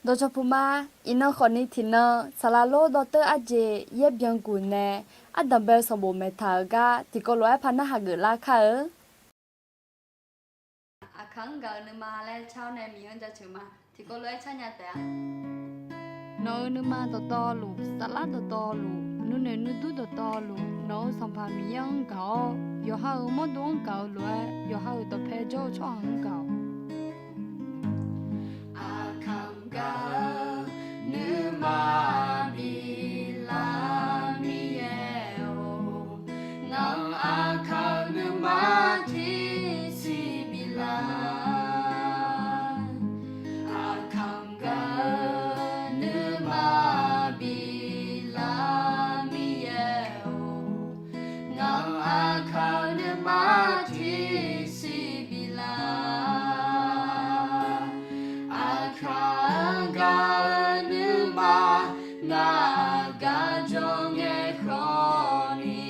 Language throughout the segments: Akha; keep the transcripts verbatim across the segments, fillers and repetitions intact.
Dawqcawq puq ma. Iqnan khawfni tiqnan saqlaq lor dawrteur arjeq yaer byanguq nae ardanq bae-eu sanqbof maeqtaq-euq gar tiqkawv lof-aer par narhaq geuflar kar-eu. Aqkaq-anr gaq-eu nuima laer car-awr nae Miqyaer-anr jaceuq ma. Tiqkawv lof-aer car nya taef-a. Nawq-euq nuima dawqtawvluf, saflar dawqtawvluf, nuinoeq nuidur dawqtawvluf, nawq-euq Sanqpaq Miqyaer-anr gaq-awr, yawqha-euq mawrdo-anr gaq-eu lof-aer, yawqha-euq dawqpae jawr-eu tsawrhaq-anr gaq-awq. Aqkaq-anr gaq-eu nuima biflar Miqyaer-or, ngaq-anr aqkaq-eu nuima tiqsiq biflar. Aqkaq-anr gaq-eu nuima biflar Miqyaer-or, ngaq-anr aqkaq-eu nuima tiqsiq biflar. Aqkaq-anr gaq-eu nuima ngaq aqgar jawr ngae khawfni,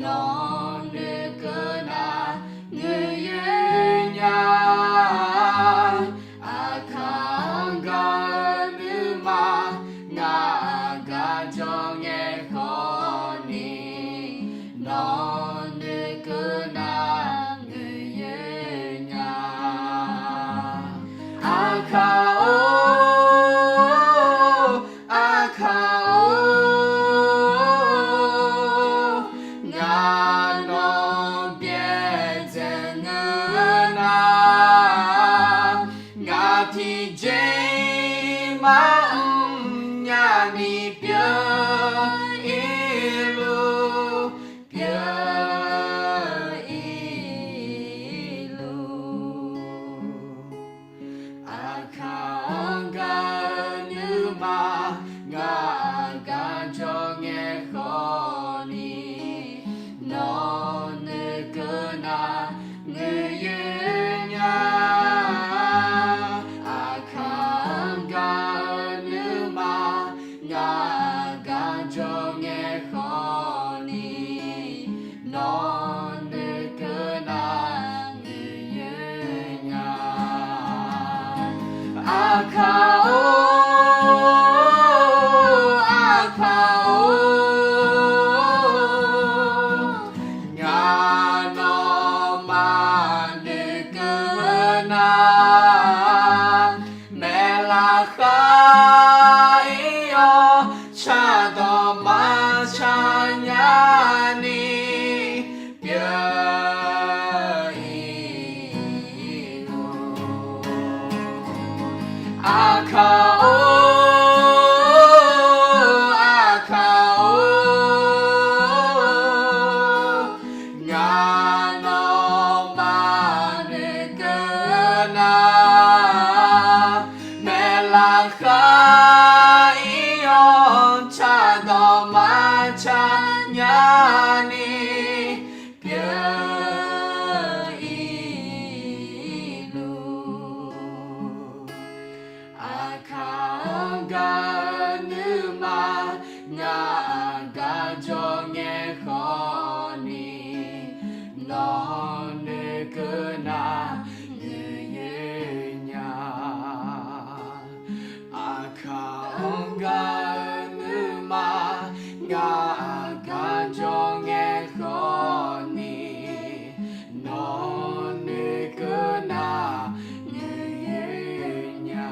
nawq-anr noeqkeuv nar ngeur yoer nya. Aqkaq-anr gaq-eu nuima ngaq aqgar jawr ngae khawfni, nawq-anr noeqkeuv nar ngeur yoer nya. Aqkaq-or, Aqkaq-or, ngaq nawq byaerdzae ngeur nar, ngaq tiqjeq-iq maqmr nyani pyeuf-ir luf, pyeuf-ir luf. Aqkaq-anr gaq-eu nuima ngaq aqgar jawr ngae khawfni, nawq-anr noeqkeuv nar ngeur yoer nya. Aqkaq-anr gaq-eu nuima ngaq aqgar jawr ngae khawfni, nawq-anr noeqkeuv nar ngeur yoer nya. Aqkaq-or, Aqkaq-or, ngaq nawmaf noeqkeuv nar, maeqlaf khar-ir-awr cardawq maqcar nyani pyeuf-ir luf. Aqkaq-or, Aqkaq-or, ngaq nawmaf noeqkeuv nar, maeqlaf khar-ir-awr cardawq maqcar nyani pyeuf-ir luf. Aqkaq-anr gaq-eu nuima ngaq aqgar jawr ngae khawfni, nawq-anr noeqkeuv nar ngeur yoer nya. Aqkaq-anr gaq-eu nuima ngaq aqgar jawr ngae khawfni, nawq-anr noeqkeuv nar ngeur yoer nya.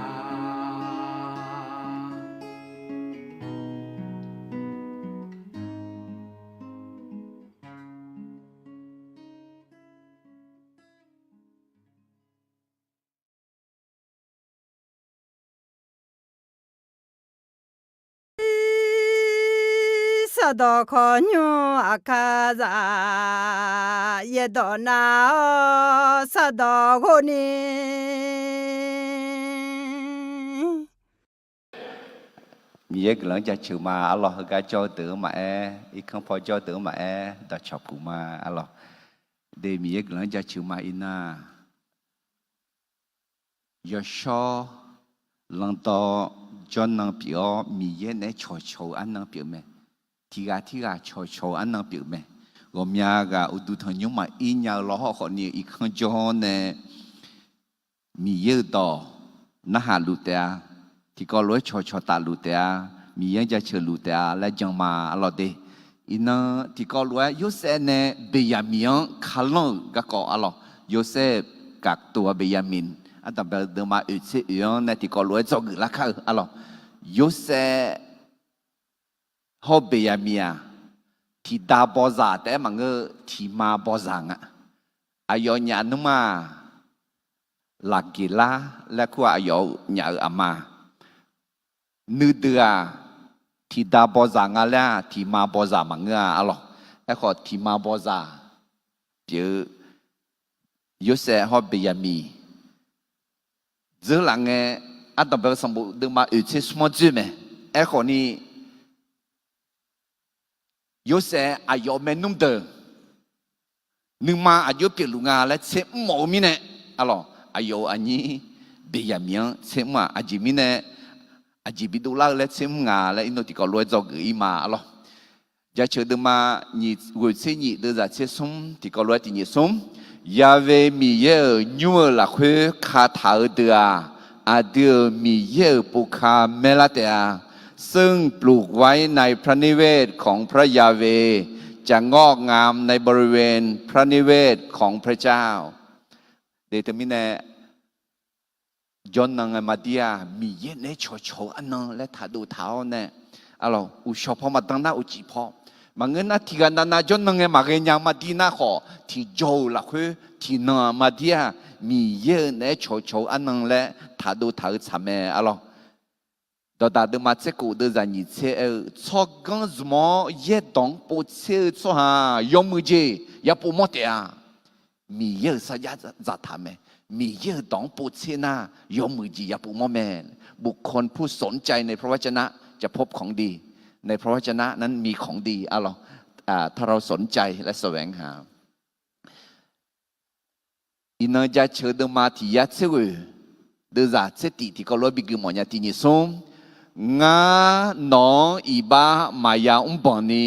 Sardawq khawqnymr aqkar zaq, yaerdawq nav-awr sardawq ghov ni. Miqyaer guiqlanq-anr jaceuq ma arlawq. Heugar jawr-eu deuq-anr maqaer, irkanr paw jawr-eu deuq-anr maqaer, dawqcawq puq ma arlawq. De Miqyaer guiqlanq-anr jaceuq ma iqnan, yawshawr lanqdawq jawrnan pyeuf-awr Miqyaer naeq-aer cawqcawq-eu arnan pyeuf mae. Tiq ghaq tirghaq cawqcawq-eu arnan pyeuf mae. Ghawqmya ghaq uqduq tanqnymr maqir nya-eu lawhawr khawfni irkanr jawr nae Miqyaer-euq dawq narhaq luf taef-a. tiqkawv lof-aer cawqcawq tafluf taef-a, Miqyaer-anr jaceuq luf taef-a laer jan ma arlawq de. Iqnan tiqkawv lof-aer Yorsaev nae Beqyaqmiq-anr kalanr-euq garkawv arlawq. Yorsaev-euq gaqtof-a Beqyaqmiq, ardanqbae deuvma oeq tser oeq-anr nae tiqkawv lof-aer dzawgeuf lar kar-eu arlawq. Yorsaev hawr Beqyaqmiq-aq, tiqda bawzaq taef-aer maqngeur-eu, tiqma bawzaq nga. Aqyawf nyaf nmr-aq, Laqgeqlar laer kur-aq, aqyawf nyaf-euq aqma. Nuideuq-aq, tiqda bawzaq nga laer-aq, tiqma bawzaq maqngeur-a arlawq. Aerkhawf, tiqma bawzaq pyeuf-eu Yorsaev hawr Beqyaqmiq dzeurlaf ngae, ardanqbae-eu sanqbof deuvma oeq tser smr-anr dzoer mae. Aerkhawf ni, Yorsaev aqyawf maernmr deuq nuima aqjox pyeufluf nga laer tser mr mawf-eu mirnae, arlawq, aqyawf-euq aqnyir Beqyaqmiq-anr tser mr-aq, aqjeq mirnae, aqjeq bidov lar-eu laer tser mr nga laer iqnan tiqkawv lof-aer dzawgeuf-ir ma arlawq. Jaceuq deuvma nyiq ghoeq tser nyiq deuvzaq tser smr tiqkawv lof-aer tiq nyiq smr, Ya'we Miqyaer-euq nymr-euq lafkhoer kataq-eu deuq-aq, aqdui-euq Miqyaer-euq povka maerlar taef-a. ซึ่งปลูกไว้ในพระนิเวศของพระยาเวห์ จะงอกงามในบริเวณพระนิเวศของพระเจ้า Deuq teumirnae, jawrnan ngae maqdir-aq, Miqyaer naeq-aer cawqcawq-eu arnan laer taqdov taq-awr nae, arlawq, uqshawq paw maqdan nar uqcif paw, maqngeur nar tiqghaq navnav jawrnan ngae maqghae nya-eu maqdir nar khawf, tiqjawr-euq lafkhoer tiqnan-aq maqdir-aq, Miqyaer-euq naeq-aer cawqcawq-eu arnan laer taqdov taq-eu tsaq mae arlawq. Dawqdaq deuvma tser kof deuvzaq nyiq tser aer-eu, tsawrganr zmq-awr yaerdawq-anr povtser-eu tsawrhaq yawmuiq jeq yapov mawr taef-a. Miqyaer-euq sarjax dzaqtaq mae. Miqyaer-euq dawq-anr povtser nar, yawmuiq jeq yapov mawr mae. บุคคลผู้สนใจในพระวจนะจะพบของดี ในพระวจนะนั้นมีของดี arlawq, ถ้าเราสนใจและแสวงหา Iqnan jaceuq deuvma tiq yar tser ghoeq deuvzaq tser tif tiqkawv lof-aer bigui mawfnya tiq nyiq smr. Ngar nawq-anr iqbax maqya mrbanq ni,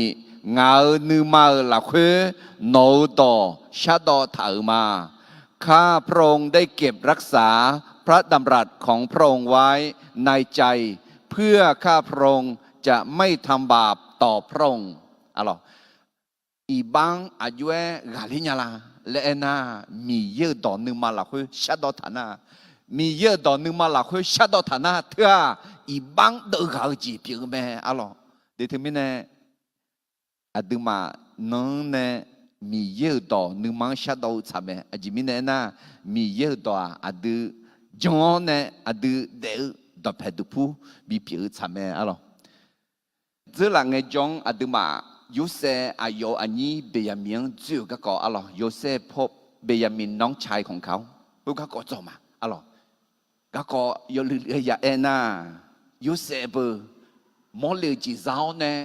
ngaq-euq nuima-euq lafkhoer nawq-euq dawq shardawv taq-euq ma. ข้าพระองค์ได้เก็บรักษาพระดำรัสของพระองค์ไว้ในใจ เพื่อข้าพระองค์จะไม่ทำบาปต่อพระองค์ Iqbax-anr aqjox-aer ghaqler nya la laer aernar, Miqyaer-euq dawq nuima lafkhoer shardawv taq nar, Miqyaer-euq dawq nuima lafkhoer shardawv taq nar teu-aq, iqbax-anr deuvghaq-eu jeq pyeuf-eu mae arlawq. Deuq teumirnae, aqduimaf nan-anr nae Miqyaer-euq dawq nuima-anr shardawv-eu tsaq mae. Aqjeq mirnae aernar, Miqyaer-euq dawq-aq aqdui jan-awr nae aqdui daef-eu dawqpaeq duqpur bipyeuf-eu tsaq mae arlawq. Dzeurlaf ngaejawr-anr aqduimaf Yorsaev aqyawf-euq aqnyir Beqyaqmiq-anr dzoer-euq garkawv arlawq. Yorsaev เป็นบินยามินน้องชายของเขา khoergar kawv dzawq ma arlawq. Garkawv yawluiv luiv-aer ya aer nar, Yorsaev beu mawrle-euq jeq za-awr nae,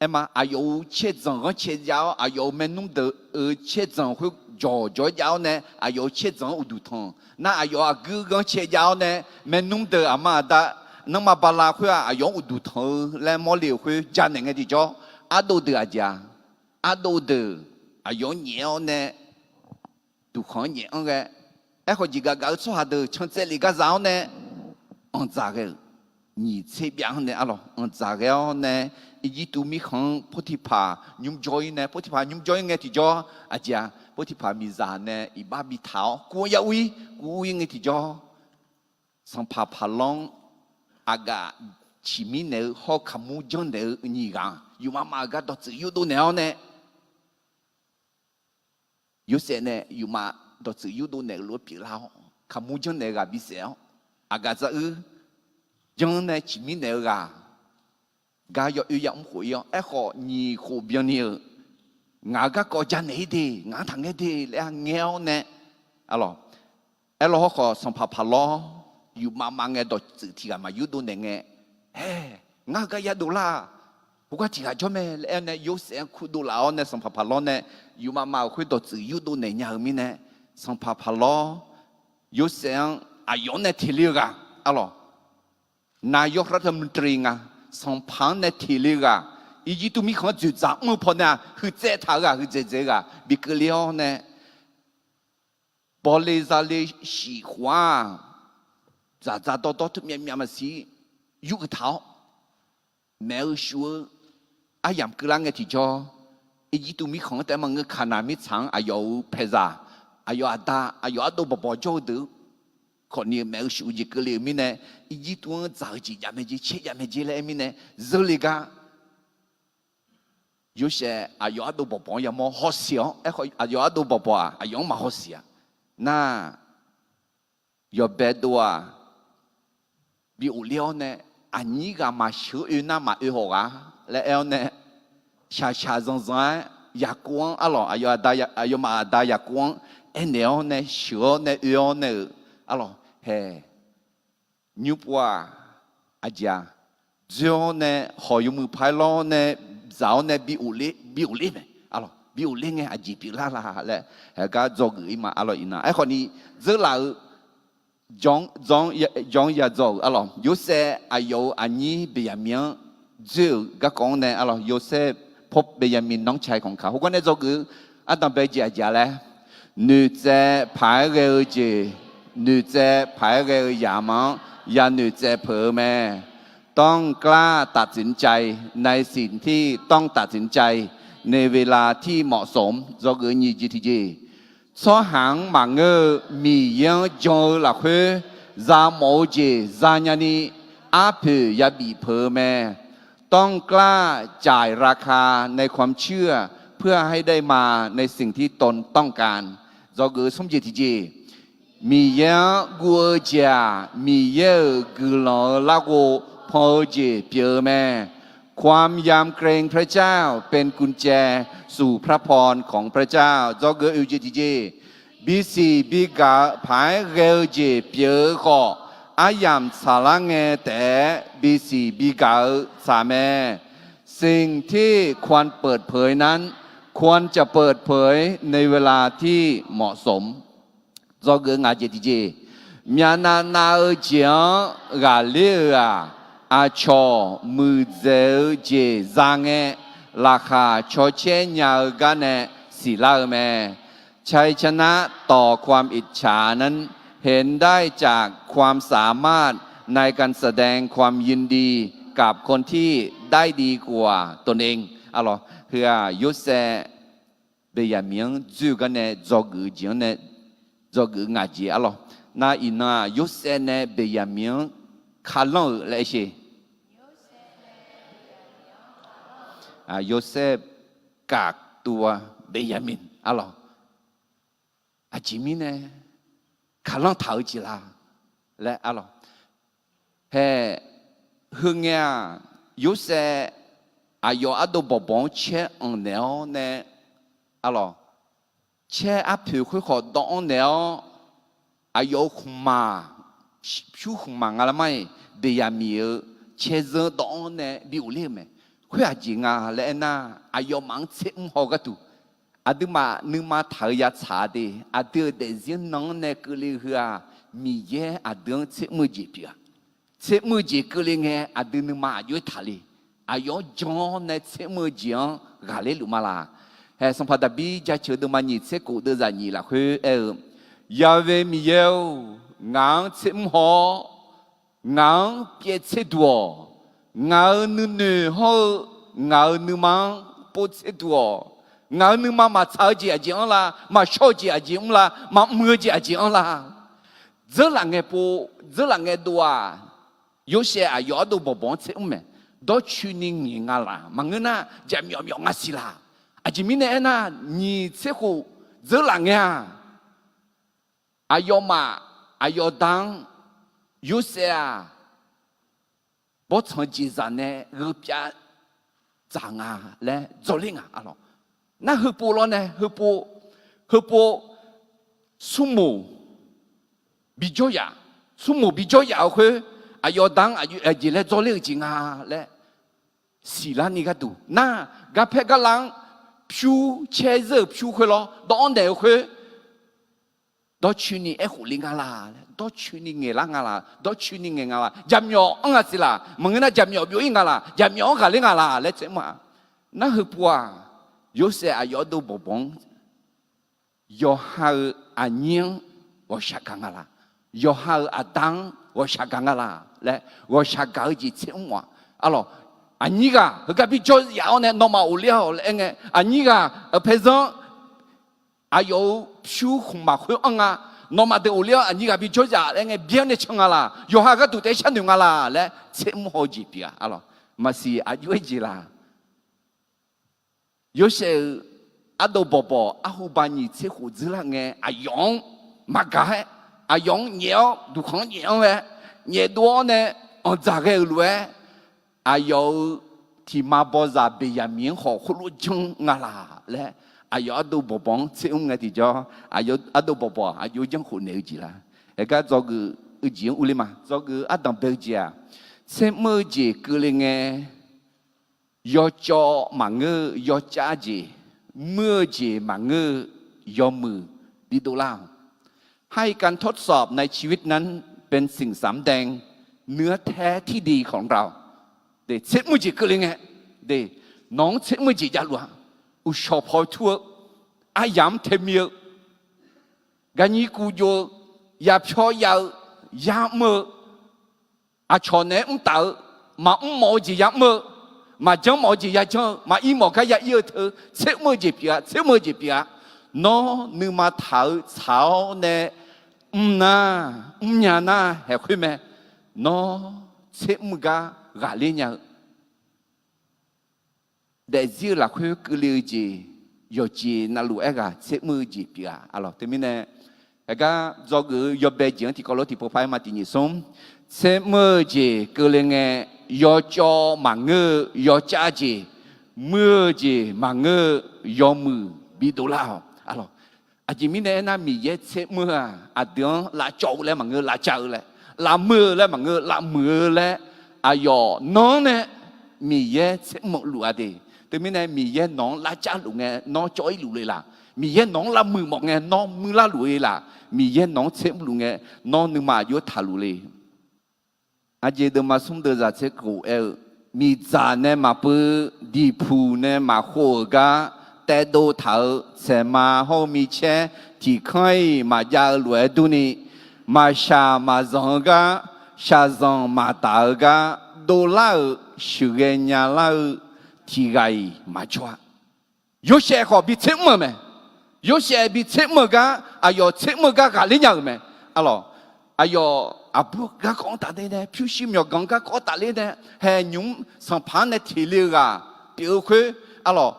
aerma aqyawf-euq caerdzanq ghanrcae jav-awr, aqyawf-euq maernmr deuq-euq caerdzanq khoer jawqjawq-aer jav-awr nae, aqyawf-euq caerdzanq-anr uqduq tanq nar, aqyawf aqguir ghanrcae jav-awr nae, maernmr deuq aqma aqda nanrma bala khoer-aq, aqyawf-anr uqduq tanq-eu laer mawrle-euq khoer janaeq ngae tiqjawr, ardov deuq aqjeq-a. Ardov deuq aqyawf-anr nyaef-awr nae, duqkhanq-anr nyaef-anr ghae, aerkhawf jeqgaf gaf-eu tsawrhaq deuq can tsaevlef gar za-awr nae, anqdzaq ghae-euq nyiq tser byav-anr nae arlawq, anqdzaq ghae-awr nae, Irjirtuv mirkhanq-anr Potiqpaq nymr jawr-ir nae, Potiqpaq nymr jawr-ir ngae tiqjawr, aqjeq-a, Potiqpaq miqzaq nae iqbax bitaq-awr kuv-anr yar ur-ir, kuv ur-ir ngae tiqjawr, sanqpaq Paqlawr-anr aqgaf ciqmir naeq-eu hawr kaqmur janrnaeq-eu nyiq ghaq-anr yufmav mav-euq gar dawqtsuif yurdov naeq-awr nae, Yorsaev nae yufmav dawqtsuif yurdov naeq-eu lof-aer pyeuflar-awr, kaqmur janrnaeq-eu ghaq bisaef-awr, aqgaf dzaruir janr nae ciqmir naeq-eu ghaq gar yawoer yamr khof-ir-awr, aerkhawf nyiq khof byanni-euq, ngaq-euq garkawv janaeq-ir de, ngaq-anr taqngaer de laer-a ngaer-awr nae, arlawq, aerlawr hawrkhawf sanqpaq Paqlawr yufmav mav ngae dawqtsuif tiq ghaq maqyurdov naeq ngae, aer, ngar heugar yadov lar-aq, khoergar tiq ghaq jawr mae laer aer-awr nae Yorsaev-anr kurdov laf-awr nae sanqpaq Paqlawr nae yufmav mav-euq khoer dawqtsuif yurdov naeq nya-eu mirnae, sanqpaq Paqlawr Yorsaev-anr aqyawf-anr nae teq le-eu ghaq, arlawq, นายกรัฐมนตรี nga, sanqpaq-anr nae teq le-eu ghaq, Irjirtuv mirkhanq-anr dzoeqdzaq mr-eu pawnae-aq, huiqdzaeq taq-eu ghaq, huiqdzaeq dzaeq-eu ghaq bi keuvle-awr nae, bawle zale shif khof-aq, dzaqdzaq dawrdawr teu myavmyav maqsiq, yur uiq taq-awr, maeq-eu shuf-eu aryamq keuvlar ngae tiqjawr, Irjirtuv mirkhanq-anr taef-aer maqngeur, Kaqnaq mirtsaq-anr aqyawf-euq paeqzaq, aqyawf aqda, aqyawf ardov bawqbawq jawr-eu deuq-eu khawfni-eu maeq-eu shuf-eu jeq keuvle-euq mirnae, Irjirtuv-anr dzaq-eu jeq jav mae jer, caer jav mae jer laer aer mirnae, zeurle gar Yorsaev aqyawf ardov bawqbawq-anr yamawr hawsiq-awr, aerkhawf aqyawf ardov bawqbawq-aq, aqyawf-anr maqhawsiq-a. Nar, yawbae dov-aq, bi ghofler-awr nae, aqnyir ghaq maqsheuq-awr oe nar maqoe haw ghaq laer aer-awr nae, shaqshaq zanqzanq-aer Yaqkov-anr arlawq, aqyawfmaf aqda Yaqkov-anr aernaeq-awr nae sheuq-awr nae oe-awr nae-euq arlawq hae. Nymrpov-aq, aqjeq-aq, dzoer-awr nae hawq yawmuiq paq-aer lawr-awr nae, zaq-awr nae bi ghofler mae. Bi ghofler ngae aqjeq pyeuflar la laer haegar dzawgeuf-ir ma arlawq. Iqnan aerkhawfni, dzeurlaf-eu jan yadzaw-euq arlawq, Yorsaev aqyawf-euq aqnyir Beqyaqmiq-anr dzoer-euq garkawv-anr nae arlawq, Yorsaev พ่อ Benjamin น้องชายของเขา heugar nae dzawgeuf-eu ardanqbae jeq aqjeq-a laer, noeqtsaev paq-aer ghae-eu jeq, noeqtsaev paq-aer ghae-eu yamq-anr ya noeqtsaev peuq-eu mae. ต้องกล้าตัดสินใจในสิ่งที่ต้องตัดสินใจ ในเวลาที่เหมาะสม dzawgeuf nyiq jeq tiqjeq, tsawrhaq-anr maqngeur-eu Miqyaer-anr jan-eu lafkhoer, za mawf-eu jeq zanya ni arpoeq yabif peuq-eu mae. ต้องกล้าจ่ายราคาในความเชื่อ เพื่อให้ได้มาในสิ่งที่ตนต้องการ dzawgeuf smr jeq tiqjeq, Miqyaer-anr guv-eu jeq-aq, Miqyaer-euq guiqlanq-eu larghov pan-eu jeq pyeuf-eu mae. ความยำเกรงพระเจ้า เป็นกุญแจสู่พระพรของพระเจ้า dzawgeuf oeq jeq tiqjeq, bisiq bigaq-eu paq-aer ghae-eu jeq pyeuf-eu khawf, aryamq tsaqlar ngae taef-aer bisiq bigaq-eu tsaq mae. สิ่งที่ควรเปิดเผยนั้น ควรจะเปิดเผยในเวลาที่เหมาะสม dzawgeuf ngaq jeq tiqjeq, myavnav nav-eu jeq-anr ghaqler-euq-aq, aqcawq muiqdzaeq-eu jeq za ngae, laqkhaq cawcaer nya-eu gar nae siqlar-eu mae. ชัยชนะต่อความอิจฉานั้น เห็นได้จากความสามารถในการแสดงความยินดีกับคนที่ได้ดีกว่าตนเอง arlawq, heu-aq, Yorsaev Beqyaqmiq-anr dzoer-eu gar nae dzawgeuf-eu jeq-anr nae dzawgeuf-eu ngaq jeq arlawq. Nar iqnan-aq, Yorsaev nae Beqyaqmiq-anr kalanr-euq laer aer sher. Yorsaev kaqtuv-a Beqyaqmiq arlawq. Aqjeq mirnae kalanr taq-eu jeq la laer arlawq. Hae, heu ngae-aq, Yorsaev aqyawf ardov bawqbawq-anr caer anq naeq-awr nae arlawq, caer arpoeq khoerkhawf dawv-anr naeq-awr, aqyawf-euq khmqmaq, pyur khmqmaq nga lar mar-iq, Beqyaqmiq-euq caer zeur dawv-anr nae bi ghofler-eu mae. Khoer aqjeq nga laer aernar, aqyawfmaf-anr tser mr haw-eu gharduq, aqduimaf nuima taq-eu yatsaq de, aqdui-euq daefzir nan-anr nae keuvle-eu heu-aq, Miqyaer aqdui-anr tser mr-eu jeq pyeuf-a. Tser mr-eu jeq keuvle ngae, aqdui nuima aqjox-aer taqle. Aqyawf-anr jan-awr nae tser mr-eu jeq-anr ghaqler luf ma laq. Hae, Sanqpaq Daqbir jaceuq-eu deuvma nyiq tser khof deuvzaq nyiq lafkhoer aer-eu, Yahweh Miqyaer-or, ngaq-anr tser mr haw-awr, ngaq-anr pyaev tser duq-awq. Ngaq-euq nuinoeq hawr-eu ngaq-euq nuima-anr pov tser duq-awq. Ngaq-euq nuima maqtsaq-eu jeq aqjeq anr la? Maqshawr-eu jeq aqjeq mr la? Maqmr-eu jeq aqjeq anr la? Dzeurlaf ngae pov, dzeurlaf ngae dov-aq, Yorsaev aqyawf ardov bawqbawq-anr tser mr mae. Dawrcoeni ngaeq nga laq? Maqngeur nar, jaqmyawf myawf nga siq laq? Aqjeq mirnae aernar, nyiq tser khof dzeurlaf ngae-aq, aqyawfmaf aqyawf da-anr Yorsaev-aq, bawrtsanq jeqzaq nae gheupyav dzaq nga laer dzawrler nga arlawq. Nar heupov lawr nae, heupov, heupov, smrmoq bijawr yaf, smrmoq bijawr yaf-eu khoer, aqyawf da-anr aqjeq laer dzawrler-eu jeq nga laer siqlar ni gharduq nar, garpaer garlav-anr pyur caer zeur-euq pyur khoer lawr dawv-anr naeq-eu khoer, dawrcoeni aerkhof le nga laq laer, dawrcoeni ngaeqlar nga laq, dawrcoeni ngaeq nga laq, jaqmyawf anr nga siq laq? Maqngeur nar, jaqmyawf byov-ir nga laq? Jaqmyawf-anr ghaqler nga laq laer tser mr-a. Nar heupov-aq, Yorsaev aqyawf ardov bawqbawq-anr yawqha-euq aqnyir-anr ghawqshaq gaq nga laq? Yawqha-euq aqda-anr ghawqshaq gaq nga laq laer, ghawqshaq gaq-eu jeq tser mr-awq. Arlawq, aqnyir ghaq heugar bijawr yaf-awr nae nawmaf ghofler-awq laer aer ngae, aqnyir ghaq paezanr aqyawf-euq pyur khmqmaq khoer anr nga, nawmaf deuq ghofler-awr aqnyir ghaq bijawr yaf laer aer ngae, byaer nae can nga laq, yawqha gharduq taef-aer sharnoeq nga laq laer tser mr haw-eu jeq pyeuf-a. Arlawq, maqsiq aqjox-aer jeq laq. Yorsaev-euq ardov bawqbawq arhu ba nyiq tser khof dzeurlar ngae, aqyawf-anr maqgaq-aer, aqyawf-anr nyaef-awr duqkhanq-anr nyaef-anr ghae, nyaef dov-awr nae anqdzaq ghae-euq lof-aer, aqyawf-euq tiqma bawzaq Beqyaqmiq-anr khawf khoerlof janr nga laq laer, aqyawf ardov bawqbawq-anr tser mr ngae tiqjawr, aqyawf ardov bawqbawq aqjox janr khof naeq-eu jeq laq. Aergar dzawgeuf-eu jeq-anr urler ma. Dzawgeuf-eu ardanq bae-eu jeq-aq, tser mr-eu jeq keuvle ngae, yawcawv maqngeur-eu yawcav jeq, muir-eu jeq maqngeur-eu yawmuiq bidov lar-awq. ให้การทดสอบในชีวิตนั้นเป็นสิ่งสำแดงเนื้อแท้ที่ดีของเรา Tser mr-eu jeq keuvle ngae, nawq-anr tser mr-eu jeq javluf-a. Uqshawq paw tur-eu, aryamq-anr tae mi-eu, garnyir kuv jov-eu, yapyawr yav-eu, yamr-eu, aqcawq naeq-aer mr taf-eu, maqmr mawf-eu jeq yamr-eu, maqjanr mawf-eu jeq yajanr-eu, maqir mawf gar ya ir-eu teu tser mr-eu jeq pyeuf-a, tser mr-eu jeq pyeuf-a. Nawr nuima taq-eu tsaq-awr nae mr nar, mrnya nar haeq khoer mae. Nawr tser mr-eu gar ghaqler nya-eu daefzir-eu lafkhoer keuvle-eu jeq, yawqjeq navluf aerghaq tser mr-eu jeq pyeuf-a. Arlawq, teumirnae, aergar dzawgeuf-eu yawbae jeq-anr tiqkawv lof tiqpov par-aer ma tiq nyiq smr. Tser mr-eu jeq keuvle ngae, yawcawv maqngeur-eu yawcav jeq, muir-eu jeq maqngeur-eu yawmuiq bidov lar-awq. Arlawq, aqjeq mirnae aernar, Miqyaer tser mr-eu-aq, aqdui-anr lavcawv-eu laer maqngeur, lavcav-eu laer, lavmuiq-eu laer maqngeur, lavmuiq-eu laer, aqyawf nan-anr nae Miqyaer tser mr luf-a de. Teumirnae Miqyaer nawq-anr lavcav luf ngae nawr cawv-ir luf le laq? Miqyaer nawq-anr lavmuiq mawf ngae nawr muiqlar luf le laq? Miqyaer nawq-anr tser mr luf ngae nawr nuima aqjox taqluf le. Aqjeq deuvma smr deuvzaq tser khof aer-eu, miqdzaq nae maqpuiv, diqpuq nae maqkhov-euq gar taedov taq-eu tsaeqma hawr-eu micaer tiqkanr-iq maqjav-eu lof-aer durni, maqshaq maqzanq-eu gar, shaqzanq maqdaq-eu gar dovlar-euq sheuqghae nyalar-eu tiq ghaq-iq maqjawr-a. Yorsaev khawf bi tser mr-euq mae. Yorsaev bi tser mr-eu gar, aqyawf tser mr-eu gar ghaqler nya-euq mae. Arlawq, aqyawf aqbur garkawv-anr tafler nae, pyurshuir myawqganq-anr garkawv tafler nae, haeq nymq-mr sanqpaq-anr nae teqle-eu ghaq pyeuf-eu khoer, arlawq,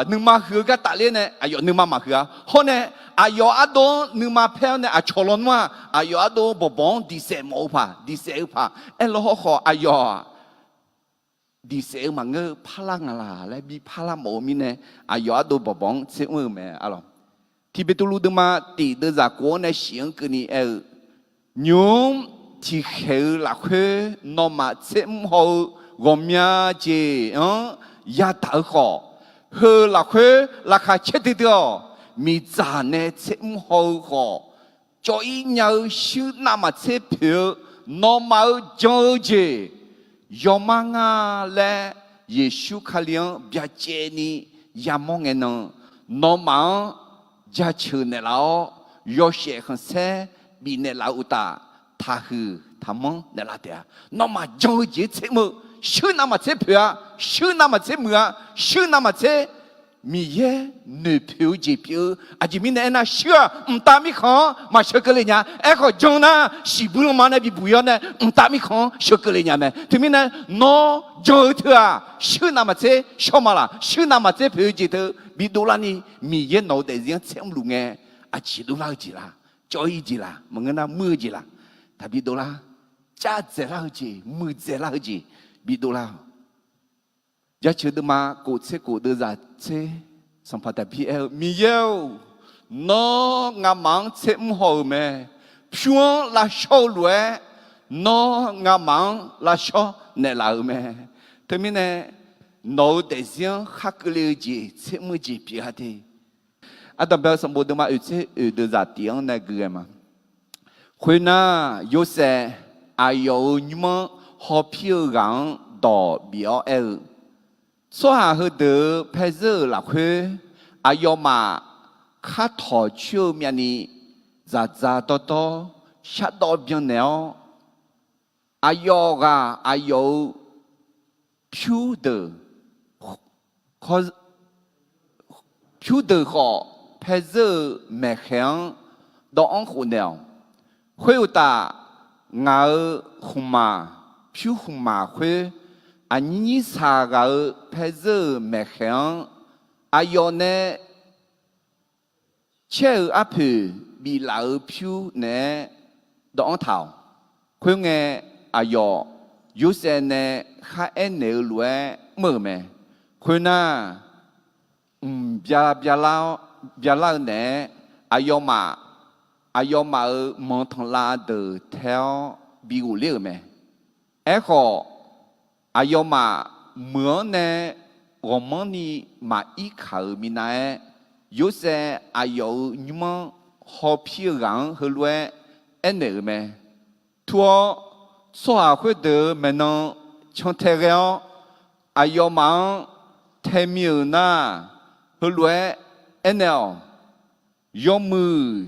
nuima huiq-eu gar tafler nae aqyawf nuima maqhuiq-a. Hawr nae aqyawf ardov-anr nuima paer-awr nae aqcawq lawnmr-aq, aqyawf ardov bawqbawq-anr diqsaef mawf-eu paq, diqsaef-eu paq aerlaw hawrkhawf, aqyawf-aq diqsaef-eu maqngeur-eu parlar nga laq laer bi parlar mawf-eu mirnae, aqyawf ardov bawqbawq-anr tser mr-eu mae. Arlawq, Tiqbeqtuvluv deuvma tiq deuvzaq kof-anr nae shif-anr keuvni aer-eu, nymq-mr tiqkhaeq-eu lafkhoer nawmaf tser mr haw-eu ghawqmya jeq-anr yadaq-eu khawf, heu lafkhoer laqkhaq caer duidui-awq. Miqdzaq nae tser mr haw-eu khawf, cawv-ir nya-eu shuir navmaqtser poeq-eu nawmaf-euq jan-eu jeq yawmar nga laer, Yeqsur Kali-anr byacaevni yamawr ngae nan, nawmaf-anr jaceuq naeqlaf-awr, yawshaef khanqsaer bifnaeq laf-eu uqtaf, taqhuiq taqmanr naeqlaf taef-a. Nawmaf jan-eu jeq-anr tser mr-eu, shuir navmaqtser poeq-a, shuir navmaqtser muiq-a, shuir navmaqtser Miqyaer noeqpoeq-eu jeq pyeuf-eu. Aqjeq mirnae aernar, shuir-aq mqtav mirkhanq-anr maqsheu keuvle nya. Aerkhawf jan nar, shiqbuir lanma nae bibuq-ir-awr nae mqtav mirkhanq-anr sheu keuvle nya mae. Teumirnae nawr jan-eu teu-aq, shuir navmaqtser shawr ma laq? Shuir navmaqtser poeq-eu jeq teu bidov larni, Miqyaer nawq-eu daefzir-anr tser mrluf ngae, aqjeq dovlar-eu jeq laq? Cawv-ir jeq laq? Maqngeur nar muir-eu jeq laq? Taqbi dovlar. Cav dzaeqlar-eu jeq, muiqdzaeqlar-eu jeq bidov lar-awq. Jaceuq deuvma kof tser kof deuvzaq tser, Sanqpaq Daqbir aer-eu, Miqyaer-or, nawr ngamaf-anr tser mr haw-euq mae. Pyur-anr lavshawr-eu lof-aer, nawr ngamaf-anr lavshawr naeqlaf-euq mae. Teumirnae nawq-eu daefzir-anr khar keuvle-eu jeq tser mr-eu jeq pyeuf-a de. Ardanqbae-eu sanqbof deuvma oeq tser oeq deuvzaq tif-anr nae gui ghae ma. Khoernar, Yorsaev aqyawf-euq nymr-anr hawpir-eu ghaq-anr dawq bif-awr aer-eu, tsawrhaq heudeuq-euq paezeur-euq lafkhoer, aqyawfmaf khar tawq coer-eu myavni, dzaqdzaq dawrdawr shardawv byannaeq-awr, Aqyawf ghaq aqyawf-euq pyurdeuq, pyurdeuq khawf paezeur-euq maeqkhaeq-anr dawvanr khofnaeq-awq. Khoeruqtaf, ngaq-euq khmqmaq, pyur khmqmaq khoer, aqnyir nyir saq ghaq-euq paezeur-euq maeqkhaeq-anr aqyawf nae caer-euq arpoeq biflaf-euq pyur naeq-aer dawvanr taq-awq. Khoerngae, aqyawf Yorsaev nae kharaer naeq-eu lof-aer mr-euq mae. Khoernar, mq bya byalar-eu naeq-aer, aqyawfmaf, aqyawfmaf-euq manq tanqlav deuq tae-awr bi ghofler-euq mae. Aerkhawf, aqyawfmaf meuq-anr nae ghawqmanrni maqir kaq-euq minav-aer, Yorsaev aqyawf-euq nymr-anr hawpir-eu ghaq-anr heulof-aer aernaeq-euq mae. Tur-awr, tsawrhaq khoerdeuq-euq maeqnan cantae ghae-awr, aqyawfmaf-anr taemi-euq nar, heulof-aer aernaeq-awq. Yawmuiq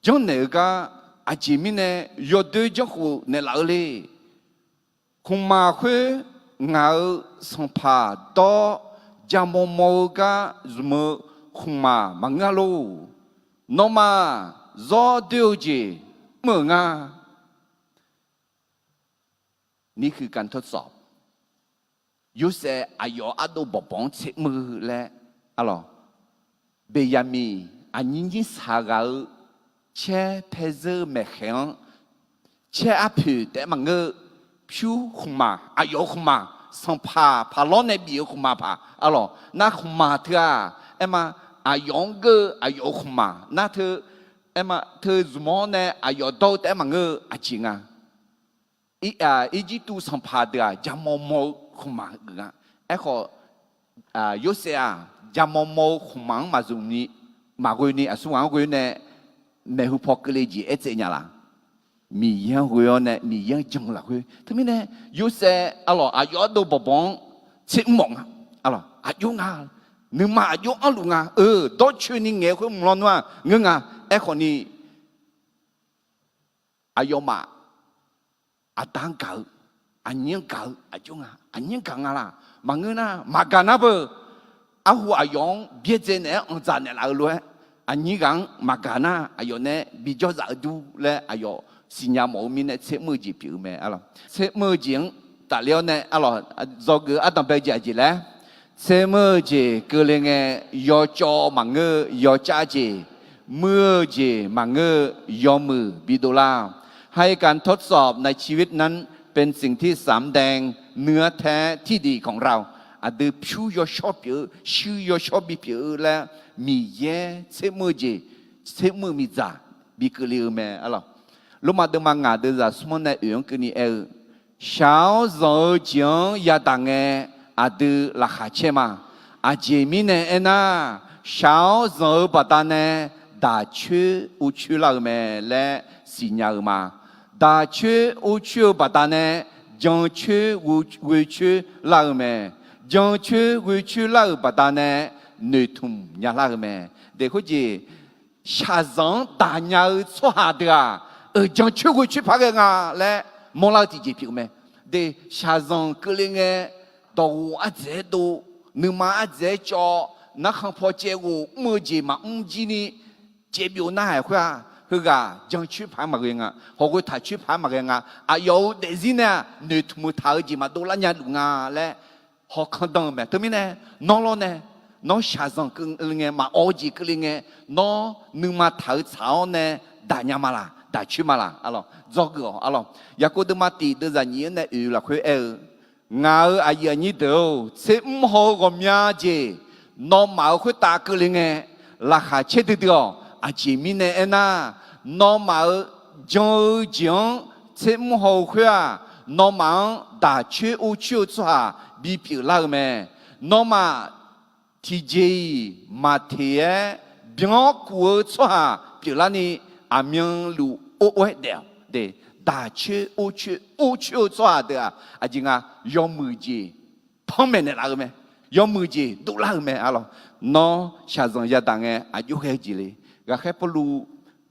janrnaeq-eu gar aqjeq mirnae yawdoer janrkhof naeqlaf-eu le. Khmqmaq khoer ngaq-euq sanqpaq dawr-awr jamaw maw-eu gar zmq-eu khmqmaq maqngeur-a lor. Nawmaf zawr doer-eu jeq mr-euq nga. Ni huiq gaq tawrtsawf, Yorsaev aqyawf ardov bawqbawq-anr tser mr-eu laer, arlawq, Beqyaqmiq aqnyir nyir saq ghaq-eu caer paezeur maeqkhaeq-anr, caer arpoeq taef-aer maqngeur-eu, pyur khmqmaq, aqyawf-euq khmqmaq, sanqpaq paq lawr nae bif-eu khmqmaq paq, arlawq, nar khmqmaq teu-aq, aerma, aqyawf-anr geur-eu aqyawf-euq khmqmaq nar teu, aerma, teu zmq-awr nae aqyawf dawr-eu taef-aer maqngeur-eu aqjeq nga. Irjirtuv sanqpaq deuq-aq jamaw maw-eu khmqmaq geuf nga. Aerkhawf, Yorsaev-aq jamaw maw-eu khmqmaq-anr maqzmq ni, maqghoe ni aqsur ghaq-anr ghoe-awr nae maeqhu paw keuvle jeq aertsaev nya laf. Miqyaer-anr ghoe-awr nae Miqyaer-anr jan-eu lafkhoer. Teumirnae Yorsaev arlawq aqyawf ardov bawqbawq-anr tser mr mawf nga. Arlawq aqjox nga, nuima aqjox anrluf nga. Eu, dawrcoeni ngaeq-eu khoer mq lawnmr-aq ngeur nga. Aerkhawf ni aqyawfmaf aqda-anr gaq-eu, aqnyir-anr gaq-eu aqjox nga. Aqnyir-anr gaq nga laq. Maqngeur nar maqgaq nar beu. Arhu aqyawf-anr byaerdzae naeq-aer anqdzaq naeqlaf-eu lof-aer, aqnyir ghaq-anr maqgaq nar aqyawf nae bijawr zaf-eu dur laer aqyawf siqnya mawf-eu mirnae tser mr-eu jeq pyeuf-eu mae. Arlawq, tser mr-eu jeq-anr tafler-awr nae, arlawq, dzawgeuf-eu ardanq bae jeq aqjeq laer, tser mr-eu jeq keuvle ngae, yawcawv maqngeur-eu yawcav jeq, muir-eu jeq maqngeur-eu yawmuiq bidov lar-awq. ให้การทดสอบในชีวิตนั้นเป็นสิ่งที่สำแดงเนื้อแท้ที่ดีของเรา Aqdui pyur yawshawr pyeuf-eu, shuir yawshawr bipyeuf-eu laer, Miqyaer tser mr-eu jeq, tser mr-eu miqdzaq bi keuvle-eu mae. Arlawq, Lormav deuvma ngaq deuvzaq smr-anr nae oeq-anr keuvni aer-eu, shaq-awr zanq-eu jeq-anr yadaq ngae, aqdui laqkhaq caer ma. Aqjeq mirnae aernar, shaq-awr zanq-eu baqdanae daq coer ur coer lar-eu mae laer siqnya-eu ma. Daq coer ur coer-eu baqdanae jan coer ghoe coer lar-eu mae. Jan coer ghoe coer lar-euq baqdanae noeqtmq nya lar-eu mae. Deq khoerjeq shaqzanq-anr daq nya-eu tsawrhaq deuq-aq, euq jan coer ghoe coer paq ghae nga laer mawrlar-eu tiqjeq pyeuf-eu mae. Deq shaqzanq keuvle ngae, dawqghof ardzaeq-aer dov, nuima ardzaeq-aer cawv, narkhan paw caev ghof mr-eu jeq maqmr jir ni caev byov narhaq khoer-aq, heughaq jan coer paq-aer maqghae nga, hawqghoe taq coer paq-aer maqghae nga, aqyawf-euq daefzir nae-aq noeqtmq-eu taq-eu jeq maqdov lar nya luf nga laer hawkan dan-eu mae. Teumirnae, nawr lawr nae, nawr shaqzanq keuvle ngae, maqawv-eu jeq keuvle ngae, nawr nuima taq-eu tsaq-awr nae daq nya ma laq, daq coer ma laq. Arlawq, dzawgeuf-awq. Arlawq, Yaqkov deuvma tiq deuvzaq nyiq-anr nae oeq lafkhoer aer-eu, ngaq-euq aqyuif aqnyir deuq-or, tser mr haw-eu ghawqmya jeq nawmaf-euq khoertav keuvle ngae, laqkhaq caer duidui-awq. Aqjeq mirnae aernar, nawmaf-euq jan-eu jeq-anr tser mr haw-eu khoer-aq, nawmaf-anr daq coer ur coer-eu tsawrhaq bipyeuf lar-eu mae. Nawmaf tiqjeq-iq maqteq-aer byan-awr kuf-eu tsawrhaq pyeuflarni, aqmyanluf or or-aer daef-awq. Daq coer or coer or coer-eu tsawrhaq deuq-aq, aqjeq nga, yawmuiq jeq panmaeq naeqlaf-eu mae. Yawmuiq jeq dovlar-eu mae. Arlawq, nawr shaqzanq yadaq ngae aqjox ghae-eu jeq le. Ghaqkhaer Pawrluv,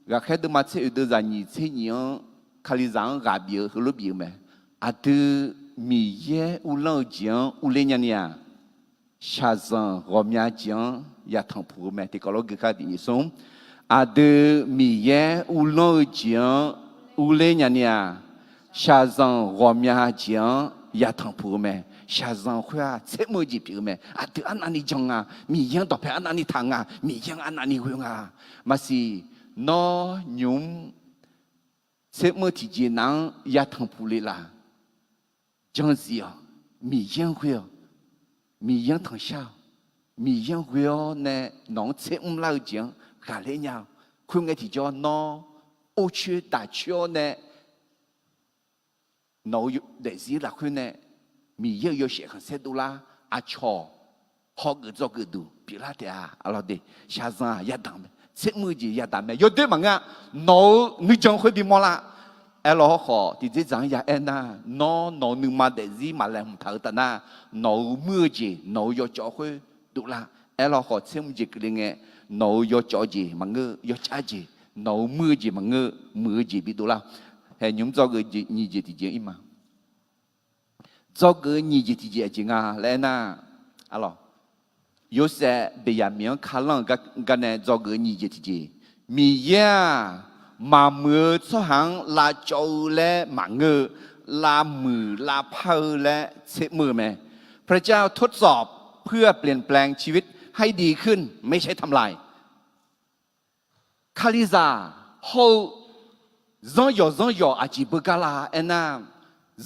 Ghaqkhaer deuvma tser oeq deuvzaq nyiq tser nyiq-anr Kalizaq-anr ghaq bif-eu heulof bif-eu mae. Aqdui Miqyaer uvlanr-eu jeq-anr urler nyani-aq, shaqzanq ghawqmya jeq-anr yatanq puq-eu mae. Tiqkawv lof gui kar tiq nyiq smr. Aqdui Miqyaer uvlanr-eu jeq-anr urler nyani-aq, shaqzanq ghawqmya jeq-anr yatanq puq-eu mae. Shaqzanq khoer-aq tsermr-eu jeq pyeuf-eu mae. Aqdui arnavni jan nga, Miqyaer-anr dawqpae arnavni taq nga, Miqyaer-anr arnavni ghoe nga. Maqsiq, nawr nymq mr tsermr-eu tiqjeq nav-anr yatanq puq le laf? Janzif-awq. Miqyaer-anr ghoe-awq. Miqyaer-anr tanqshar-awq. Miqyaer-anr ghoe-awr nae nawq-anr tsermr lar-eu jeq-anr ghaqler nya-awq. Khoerngae tiqjawr nawr or coer daq coer-awr nae nawq-euq daefzir lafkhoer nae Miqyaer-euq yawshaef khanqsaer dovlar aqcawq hawgeuf dzawgeuf duq pyeuflar taef-a. Aqlawq de, shaqzanq-aq yadaq mae, tsermr-eu jeq yadaq mae. Yawdoer maqngeur-a. Nawq-euq nuijan khoer bimawr lar. Aerlawr hawrkhawf tiqdzerdzaq-anr ya aernar, nawr nawq-euq nuima daefzir maqlaeqhmq taq-eu taf nar, nawq-euq muir-eu jeq nawq-euq yawcawv khoer dovlar. Aerlawr khawf tsermr jeq keuvle ngae, nawq-euq yawcawv jeq maqngeur, yawcav jeq, nawq-euq muir-eu jeq maqngeur, muiq-eu jeq bidovlar. Hae nymq mr dzawgeuf nyiq jeq tiqjeq ir ma. Dzawgeuf-eu nyiq jeq tiqjeq aqjeq nga laer aernar, aqlawq, Yorsaev Beqyaqmiq-anr kalanr-eu gar nae dzawgeuf-eu nyiq jeq tiqjeq, Miqyaer-aq, maqmuiq-eu tsawrhaq-anr lavcawv-eu laer maqngeur-eu, lavmuiq lavpar-eu laer tsermr-eu mae. พระเจ้าทดสอบเพื่อเปลี่ยนแปลงชีวิตให้ดีขึ้น ไม่ใช่ทำลาย Kalizaq hawr-eu zanr yawq zanr yawq aqjeq beugar la aernar,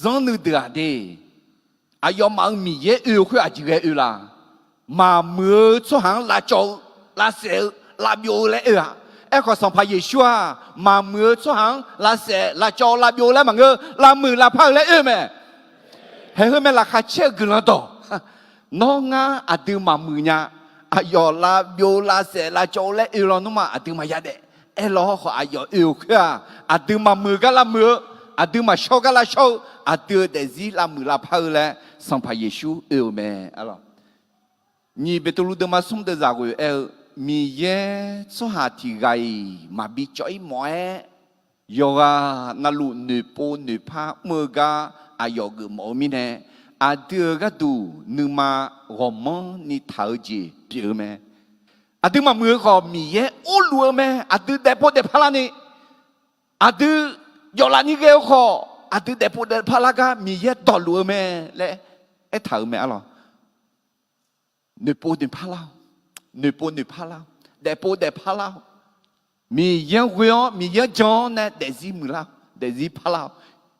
zanr nuideuq-aq de, aqyawfmaf-euq Miqyaer oe-eu khoer aqjeq ghae oe la? Maqmuiq-eu tsawrhaq-anr lavcawv-eu, lavsaef-eu, lavbyov-eu laer oe-aq. Aerkhawf Sanqpaq Yeqsur-aq, maqmuiq-eu tsawrhaq-anr lavsaef lavcawv lavbyov-eu laer maqngeur, lavmuiq lavpar-eu laer oe mae. Haeq heu mae laqkhaq caer-eu guiqlanq dawq. Nawr ngar aqdui maqmuiq nya, aqyawf lavbyov lavsaef lavcawv-eu laer oe lawnmr ma aqdui maqya daef. Aerlawr hawrkhawf aqyawf oe-euq khoer-aq, aqdui maqmuiq gar lavmuiq-eu, aqdui maqshawr gar lavshawr-eu, aqdui-euq daefzir lavmuiq lavpar-eu laer Sanqpaq Yeqsur oe-euq mae. Nyiq Beqtuvluv deuvma smr deuvzaq ghoeq aer-eu, Miqyaer tsawrhaq tiq ghaq-iq maqbi cawv-ir mawf-aer, yawqghaq navluf noeqpov noeqpar mr-eu gar aqyawf geufmawf-eu mirnae, aqdui-euq gharduq nuima ghawqmanrni taq-eu jeq pyeuf-eu mae. Aqdui maqmuiq-eu khawf Miqyaer orluf-eu mae. Aqdui daefpov daefpar larni, aqdui jawvlaf ni ghae-eu khawf, aqdui daefpov daefpar lar gar Miqyaer dawqluf-eu mae laer aertaq-euq mae arlawq. Noeqpov noeqpar lar-awq. Noeqpov noeqpar lar-awq. Daefpov daefpar lar-awq. Miqyaer-anr ghoe-awr Miqyaer-anr jan-awr nae daefzir muiqlar-awq. Daefzir parlar-awq.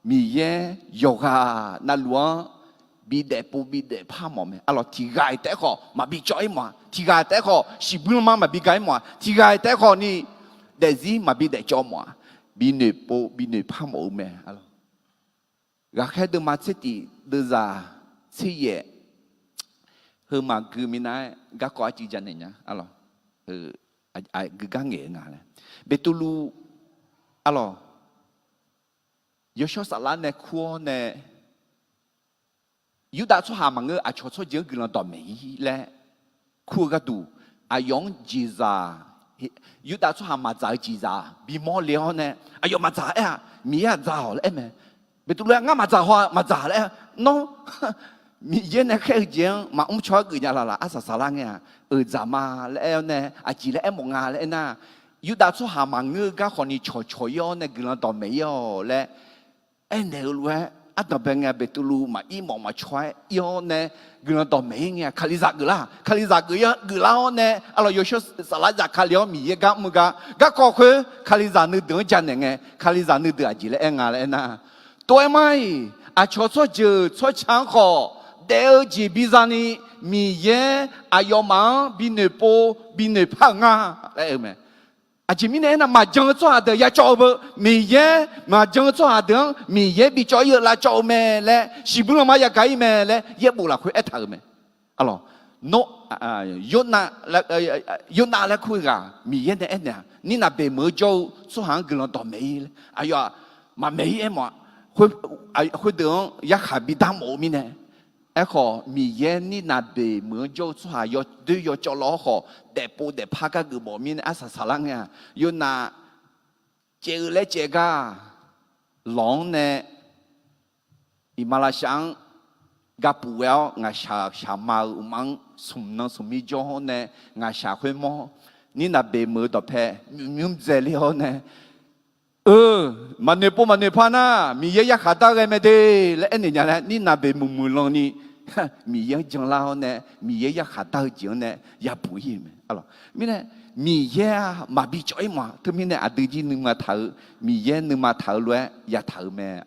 Miqyaer yawqghaq navluf-anr bidaef pov bidaef par mawf mae arlawq. Tiq ghaq-iq taef-aer khawf maqbi cawv-ir mawf-a. Tiq ghaq-iq taef-aer khawf shiqbuir lanma maqbi ga-ir mawf-a. Tiq ghaq-iq taef-aer khawf ni daefzir maqbi daefcawv mawf-a. Binoeq pov binoeq par mawf-eu mae arlawq. Ghaqkhaer deuvma tser tif deuvzaq tser yaef, heu maqgui minav-aer garkawv arcuiv janaeq nya arlawq. Gui gar ngaeq-eu nga laer, Beqtuvluv arlawq, yawshawr saflar nae kur-awr nae, Yurdav tsawrhaq maqngeur aqcawq tsawrjeuq-anr guiqlanq dawqmaeq-ir laer kur-eu gharduq, aqyawf-anr jeqzaq, Yurdav tsawrhaq maqdzaq-eu jeqzaq bimawr le-awr nae, aqyawf maqdzaq aer-aq, Miqyaer-aq dzaq-awq laer aer mae. Beqtuvluv-aer ngar maqdzaq haw-aq maqdzaq laer aer, nawr Miqyaer nae khaer-eu jeq-anr maqmr caw-aer geuf nya laf laf arsaq saqlar ngae-aq, euq dzaq ma laer aer-awr nae aqjeq laer aermawf nga laer aernar, Yurdav tsawrhaq maqngeur-eu gar khawfni cawqcawq-ir-awr nae guiqlanq dawqmaeq-ir laer aernaeq-eu lof-aer, ardanqbae ngae Beqtuvluv maqir mawf maqcaw-aer ir-awr nae guiqlanq dawqmaeq-ir ngae-aq, Kalizaq geuflar, Kalizaq geuf-ir geuflar-awr nae arlawq yawshawr saflar zafkale-awr Miqyaer gar mr-eu gar garkawv khoer Kalizaq nuideuq-anr janaeq ngae, Kalizaq nuideuq aqjeq laer aer nga laer aernar, tov-aer mar-iq aqcawq tsawrjeuq tsawrca-anr khawf daef-eu jeq biza ni Miqyaer aqyawfmaf-anr binoeq pov binoeq par-euq nga laer aer-eu mae. Aqjeq mirnae aernar, maqjan-eu tsawrhaq deuq ya cawv-eu beu, Miqyaer maqjan-eu tsawrhaq deuq-anr Miqyaer bicawv-ir-eu lavcawv-eu mae laer, shiqbuir lanma yagaq-ir mae laer yaerbof lafkhoer aertaq-euq mae. Arlawq, Yornav, Yornav laer kur-eu ghaq Miqyaer nae aernaeq-aq, Nirnav beq meuq-eu jawr-eu tsawrhaq-anr guiqlanq dawqmaeq-ir laer, aqyawf-aq maqmaeq-ir aermawf-aq, khoerdeuq-anr yarkhaq bidar mawf-eu mirnae, Aerkhawf Miqyaer Nirnav beq meuq-anr jawr-eu tsawrhaq yawdoer yawcawv law-awr khawf, daefpov daefpar gar geufmawf mirnae arsaq saqlar ngae-aq, Yornav caev-eu laer caev gar-aq, lawq-anr nae iqmalavshav-anr gapuf ghae-awr, ngaqshaq shaqma-euq uqmaf-anr smq nan smq mir jawr-awr nae, ngaqshaq khoermawr nirnav beq meuq-eu dawqpae nymq nymr dzaeq ler-awr nae, Eu, maqnoeq pov maqnoeq par nar, Miqyaer yarkhaq dar ghae mae de laer aernaeq nya laer, nirnav beq muiq muiq lan ni, Miqyaer-anr janlar-awr nae, Miqyaer yarkhaq dar-eu jeq-anr nae yabuq ir-euq mae. Mirnae, Miqyaer-aq maqbi cawv ir mawf-a. Teumirnae aqdui jir nuima taq-eu, Miqyaer nuima taq-eu lof-aer yataq-euq mae.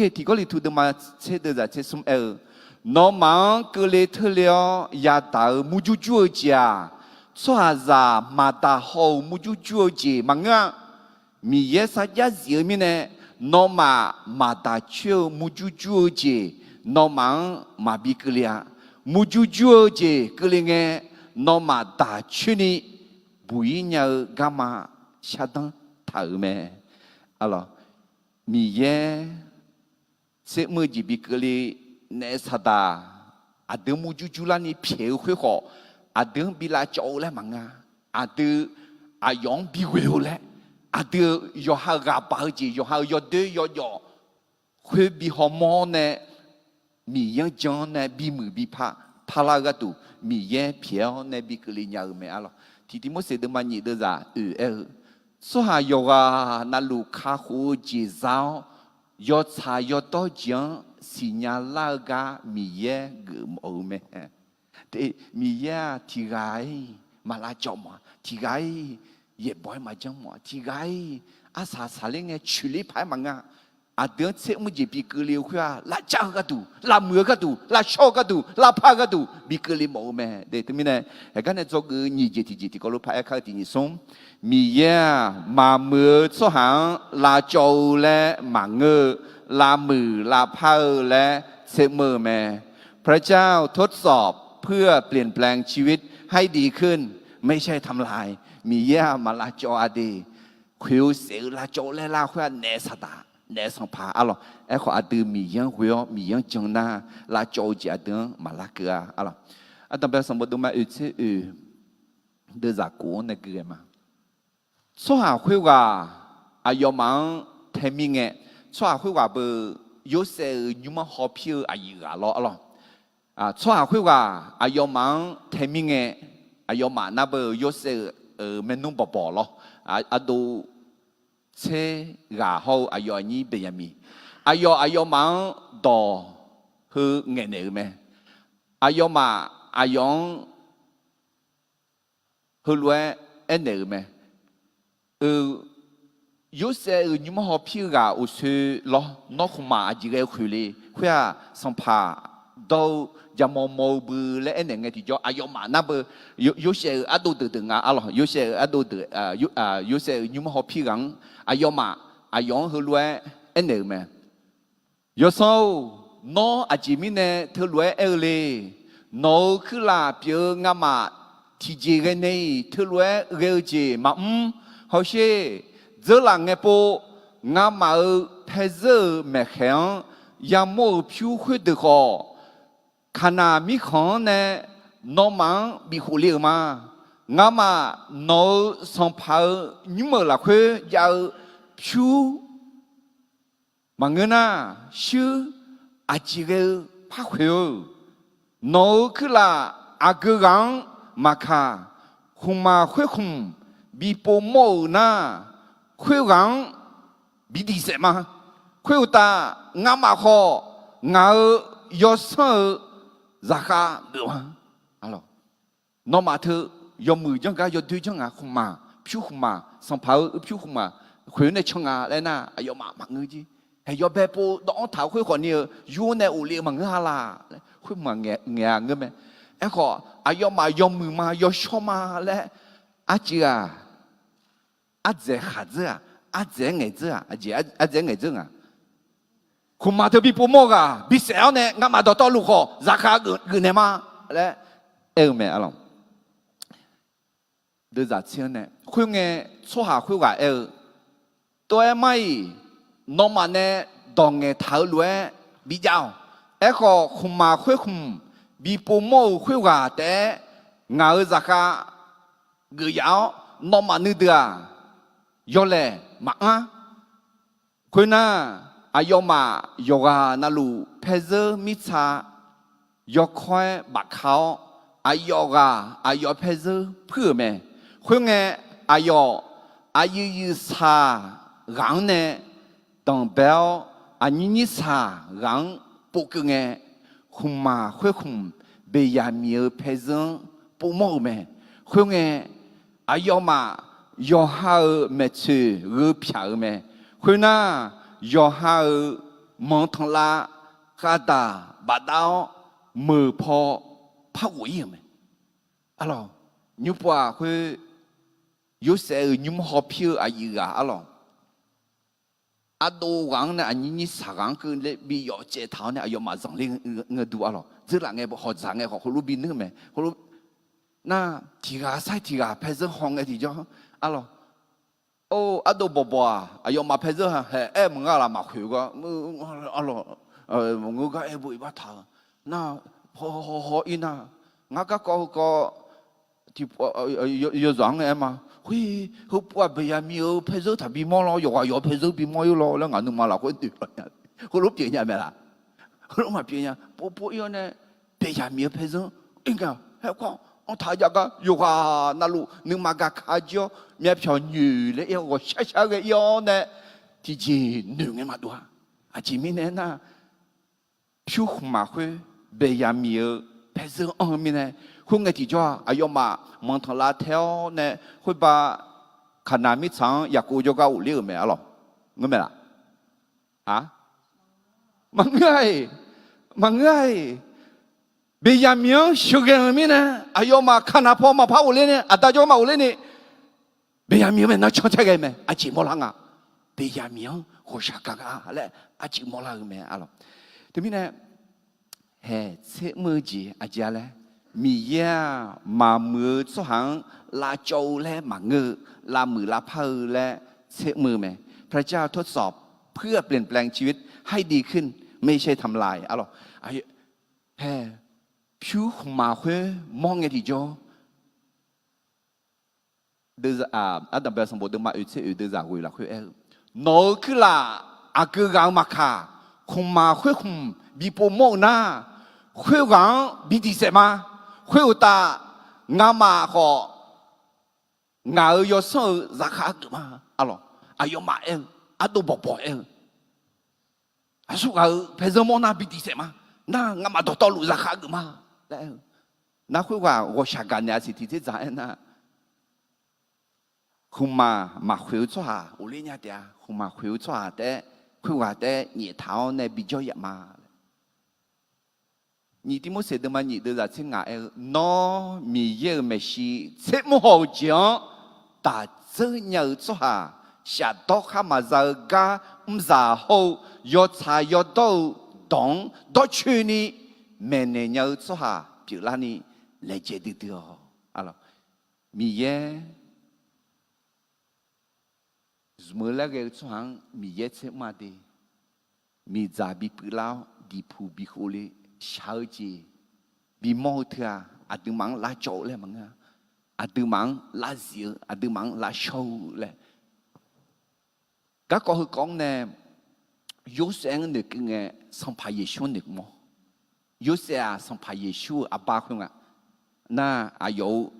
Tiq Gawrliqtu deuvma tser deuvzaq tser smr aer-eu, Nawmaf-anr keuvle teurle-awr yadaq-eu murjur jur-eu jeq-aq, tsawrhaqzaq maqdaq haw-euq murjur jur-eu jeq maqngeur-a. Miqyaer sarjax zif-eu mirnae, nawmaf maqdaq coer-eu murjur jur-eu jeq, nawmaf-anr maqbi keuvle-a. Murjur jur-eu jeq keuvle ngae, nawmaf daq coer ni buq ir nya-eu garma shardanr taq-euq mae. Miqyaer tsermr-eu jeq bi keuvle naef saqdaq, aqdui-anr murjur jur larni pyaeq-eu khoer khawf, aqdui-anr bi lavcawv-eu laer maqngeur-a. Aqdui aqyawf-anr bi ghoe-eu laer, aqdui-euq yawqha-euq ghaqbaq-eu jeq, yawqha-euq yawdoer yawjawf khoer bi hawmawr-awr nae, Miqyaer-anr jan-awr nae bimuiq bi par parlar-eu gharduq, Miqyaer pyaeq-awr nae bi keuvle nya-eu mae arlawq. Tiq Tiqmorseq deuvma nyiq deuvzaq oeq aer-eu, Tsawrhaq yawqghaq navluf kakhof-eu jeq za-awr, yawtsaq yawdawr jeq-anr siqnya lar-eu gar Miqyaer geufmawf-eu mae. Miqyaer-aq tiqghaq-ir maq lavcawv mawf-a, tiqghaq-ir yaeqbawq-aer maqjanr mawf-a, tiqghaq-ir arsaq saqler ngae coeqler paq-aer maqngeur-a. Aqdui-anr tsermr jeq bi keuvle-eu khoer-aq, lavcar-eu gharduq, lavmuiq-eu gharduq, lavshawr-eu gharduq, lavpar-eu gharduq bi keuvle mawf-eu mae. Teumirnae, heugar nae dzawgeuf-eu nyiq jeq tiqjeq tiqkawv lof par-aer kar-eu tiq nyiq smr, Miqyaer-aq maqmuiq-eu tsawrhaq-anr lavcawv-eu laer maqngeur-eu, lavmuiq lavpar-eu laer tsermr-eu mae. พระเจ้าทดสอบเพื่อเปลี่ยนแปลงชีวิตให้ดีขึ้น ไม่ใช่ทำลาย Miqyaer-aq maq lavcawv-a de. Khoeq-eu saef-eu lavcawv-eu laer lar khoer-aq naef saqdaq, naef sanqpaq arlawq. Aerkhawf aqdui Miqyaer-anr ghoe-awr Miqyaer-anr jan nar, lavcawv-eu jeq aqdui-anr maq larkeuv-a arlawq. Ardanqbae sanqbof deuvma oeq tser oeq deuvzaq kof-anr nae gui ghae ma. Tsawrhaq khoerghaq aqyawfmaf-anr tae mir ngae, tsawrhaq khoerghaq beu Yorsaev-euq nymr-anr hawpir-eu aqyuif ghaq lawr arlawq. Tsawrhaq khoerghaq aqyawfmaf-anr tae mir ngae, aqyawfmaf nar beu Yorsaev-euq maernmr bawqbawq lawr, ardov tser ghaq hawr-eu aqyawf aqnyir Beqyaqmiq, aqyawf aqyawfmaf-anr dawq heu ngaeqnaeq-euq mae. Aqyawfmaf aqyawf-anr heulof-aer aernaeq-euq mae. Eu, Yorsaev-euq nymr-anr hawpir-eu ghaq uqsoe lawr, nawr khmqmaq aqjeq ghae-eu khoeq le. Khoer-aq sanqpaq dawr-eu jaqmawr mawr-eu bui laer aernaeq ngae tiqjawr aqyawfmaf nar beu Yorsaev-euq ardov deuq deuq nga arlawq. Yorsaev-euq ardov deuq, Yorsaev-euq nymr-anr hawpir ghaq-anr aqyawfmaf aqyawf-anr heulof-aer aernaeq-euq mae. Yawsanr-or, nawr aqjeq mirnae teulof-aer aer-eu le. Nawq-euq kuirlaf pyeuf-eu ngamaf tiqjeq ghae nae-iq teulof-aer ghae-eu jeq maqmr. Hawsher, dzeurlaf ngae pov, ngamaf-euq paezeur-euq maeqkhaeq-anr yamawr-euq pyur khoerdeuq khawf, Kaqnaq mirkhanq-anr nae nawmaf-anr bifkhof le-euq ma. Ngamaf nawq-euq sanqpaq-euq nymr-euq lafkhoer jav-eu pyur maqngeur nar, shuir aqjeq ghae-eu par khoeq-eu? Nawq-euq kuirlaf aqgeu ghaq-anr maqkaq, khmqmaq khoerkhmq bi povmawr-euq nar, khoerghaq-anr bi diq saef ma. Khoeruqtaf, ngamaf khawf ngaq-euq yawsanr-euq zaqkhav geuf ma. Nawmaf teu yawmuiq janr gar yawdoer janr nga, khmqmaq pyur khmqmaq, sanqpaq-euq pyur khmqmaq khoeq-eu nae can nga laer nar, aqyawfmaf maqngeur jir. Haeq yawbae pov dawv-anr taq-eu khoer khawf ni-eu yur-anr nae of le-eu maqngeur-a laq laer, khoermaf ngaeq-a ngeur mae. Aerkhawf aqyawfmaf yawmuiq ma yawshawr ma laer, arcuiv-aq, ardzaeq khaqdzeur-aq, ardzaeq-aer ngaeqdzeur-aq, aqjeq ardzaeq-aer ngaeqdzeur nga. Khmqmaq teu bi povmawr-eu ghaq bisaef-awr nae ngamaf dawqtawvluf khawf zaqkhav geuf naeq ma laer aer-eu mae arlawq. Deuvzaq tser-anr nae khoerngae, tsawrhaq khoerghaq aer-eu, Tov-aer mar-iq, nawmaf nae dawq ngaeqtaq-eu lof-aer bijav-awq. Aerkhawf, khmqmaq khoerkhmq bi povmawr-euq khoerghaq taef-aer ngaq-euq zaqkhav geuf yaf-awr, nawmaf nuideuq-aq, yawlaeq maqanr. Khoernar, aqyawfmaf yawqghaq navluf paerzeur mirtsa yawkawr-aer bafka-awr, aqyawf ghaq aqyawf paerzeur puir-euq mae. Khoerngae, aqyawf aqyuif yuif saq ghaq-anr nae danqbae-awr, aqnyir nyir saq ghaq-anr povkeuv ngae, khmqmaq khoerkhmq Beqyaqmiq-euq paerzeur-anr povmawr-euq mae. Khoerngae, aqyawfmaf yawqha-euq maeqtsoeq gheu pyaq-euq mae. Khoernar, yawqha-euq manq tanqlav ghaqdaq bafdav-awr, meuq paw par ghof ir-euq mae. Arlawq, nymrpov-aq khoer, Yorsaev-euq nymr hawpir-eu aqyuif ghaq arlawq, ardov ghaq-anr nae aqnyir nyir saq ghaq-anr keuvle bi yawf caev taq-awr nae aqyawfmaf zanqler ngeur dur arlawq. Dzeurlaf ngae hawqdzaq ngae khawf heulof bi nuir mae. Heulof nar, tiq ghaq sar-iq tiq ghaq paerzeur haw ngae tiqjawr arlawq, or, ardov bawqbawq-aq aqyawfmaf paerzeur haeq-aer maqngeur laf maqkhoeq gar arlawq, maqngeur gar aer bo iq bar taq-eu nar, haw haw haw ir nar, ngar garkawv heukawv tiq yawzaq-anr aer ma. Khoer, heupov-aq Beqyaqmiq-euq paerzeur taqbi mawr lawr, yawqghaq yawq paerzeur bimawr ir lawr laer ngaq nuima lafkhoer noeq, heulof pyeuf nya mae laf? Heulof maqpyeuf nya. Povpov ir-awr nae, Beqyaqmiq-euq paerzeur-anr ir nga, haer kawr anr taq jav gar yawqghaq navluf nuima gaqka jir-awr myavpyawq nyoeq laer ir-awr ghawqshar shar ghae ir-awr nae, tiqjeq noeq ngae maqdov-a. Aqjeq mirnae aernar, pyur khmqmaq khoer Beqyaqmiq-euq paerzeur anr-eu mirnae, khoerngae tiqjawr-aq aqyawfmaf manq tanqlav tae-awr nae khoerba Kaqnaq mirtsaq-anr Yaqkov jawrgar ghofler-euq mae arlawq. Ngeur mae laf? Maqngeur-a-iq, maqngeur-a-iq. Beqyaqmiq-anr sheuqghae-euq mirnae, aqyawfmaf Kaqnaq paw maqpar ghofler nae, aqda jawr maqghofler ni, Beqyaqmiq-anr maeqnan can tae ghae mae. Aqjeq mawrlar nga. Beqyaqmiq-anr ghawqshaq gaq-a laer aqjeq mawrlar-eu mae arlawq. Teumirnae, haeq tser mr-eu jeq aqjeq-a laer, Miqyaer-aq maqmuiq-eu tsawrhaq-anr lavcawv-eu laer maqngeur-eu, lavmuiq lavpar-eu laer tser mr-eu mae. พระเจ้าทดสอบเพื่อเปลี่ยนแปลงชีวิตให้ดีขึ้น ไม่ใช่ทำลาย arlawq. Haeq pyur khmqmaq khoer mawr ngae tiqjawr, Ardanqbae sanqbof deuvma oeq tser oeq deuvzaq ghoeq lafkhoer aer-eu, nawq-euq kuirlaf aqgeu ghaq-eu maqkaq, khmqmaq khoer khmq bi povmawr-eu nar, khoerghaq-anr bi diq saef ma. Khoeruqtaf, ngamaf khawf ngaq-euq yawsanr-euq zaqkhav geuf ma. Arlawq, aqyawfmaf aer-eu, ardov bawqbawq aer-eu, aqsur ghaq-euq paerzeur mawr nar bi diq saef ma. Nar ngamaf dawqtawvluf zaqkhav geuf ma laer aer-eu. Nar khoerghaq ghawqshaq gaq naeq-a siq tiqdzerdzaq aernar, khmqmaq maqkhoeq-eu tsawrhaq ghofler nya taef-a. Khmqmaq khoeq-eu tsawrhaq taef-aer, khoerghaq taef-aer nyaef taq-awr nae bijawr yaf ma. Nyiq Tirmorseq deuvma nyiq deuvzaq tser ngaq aer-eu, nawr Miqyaer-euq maeqshi tser mr haw-eu jeq-anr daq dzeur nya-eu tsawrhaq, shafdawr khar maqza-eu gar mrzaq hawr-eu yawtsaq yawdawr-eu dawq-anr dawrcoeni maeqnaeq nya-eu tsawrhaq pyeuflarni laejae duidui-awq. Miqyaer zmq-eu laer ghae-eu tsawrhaq-anr Miqyaer tser mr-a de. Miqdzaq bipuiv lar-awr diqpuq bikhof le, shaq-eu jeq bimawr-eu teu-aq, aqduimaf-anr lavcawv-eu laer maqngeur-a. Aqduimaf-anr lavzif-eu, aqduimaf-anr lavshawr-eu laer. Garkawv heukawv-anr nae Yorsaev-anr noeqkeuv ngae, Sanqpaq Yeqsur-anr noeqmawr. Yorsaev-aq Sanqpaq Yeqsur-euq arbar khoer nga. Nar aqyawf-euq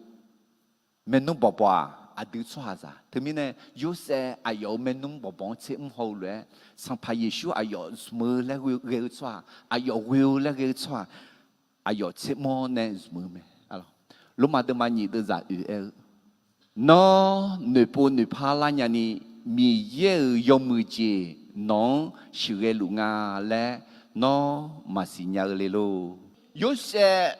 maernmr bawqbawq-aq aqdui tsawrhaqzaq. Teumirnae Yorsaev aqyawf-euq maernmr bawqbawq-anr tser mr haw-eu lof-aer, Sanqpaq Yeqsur aqyawf zmq-eu laer ghae-eu tsawrhaq, aqyawf ghoe-eu laer ghae-eu tsawrhaq, aqyawf tser mr-awr nae zmq-eu mae. Lormav deuvma nyiq deuvzaq oeq aer-eu, nawr noeqpov noeqpar lar nyani, Miqyaer-euq yawmuiq jeq nawq-anr sheuqghae luf nga laer nawr maqsiq nya-eu le lor. Yorsaev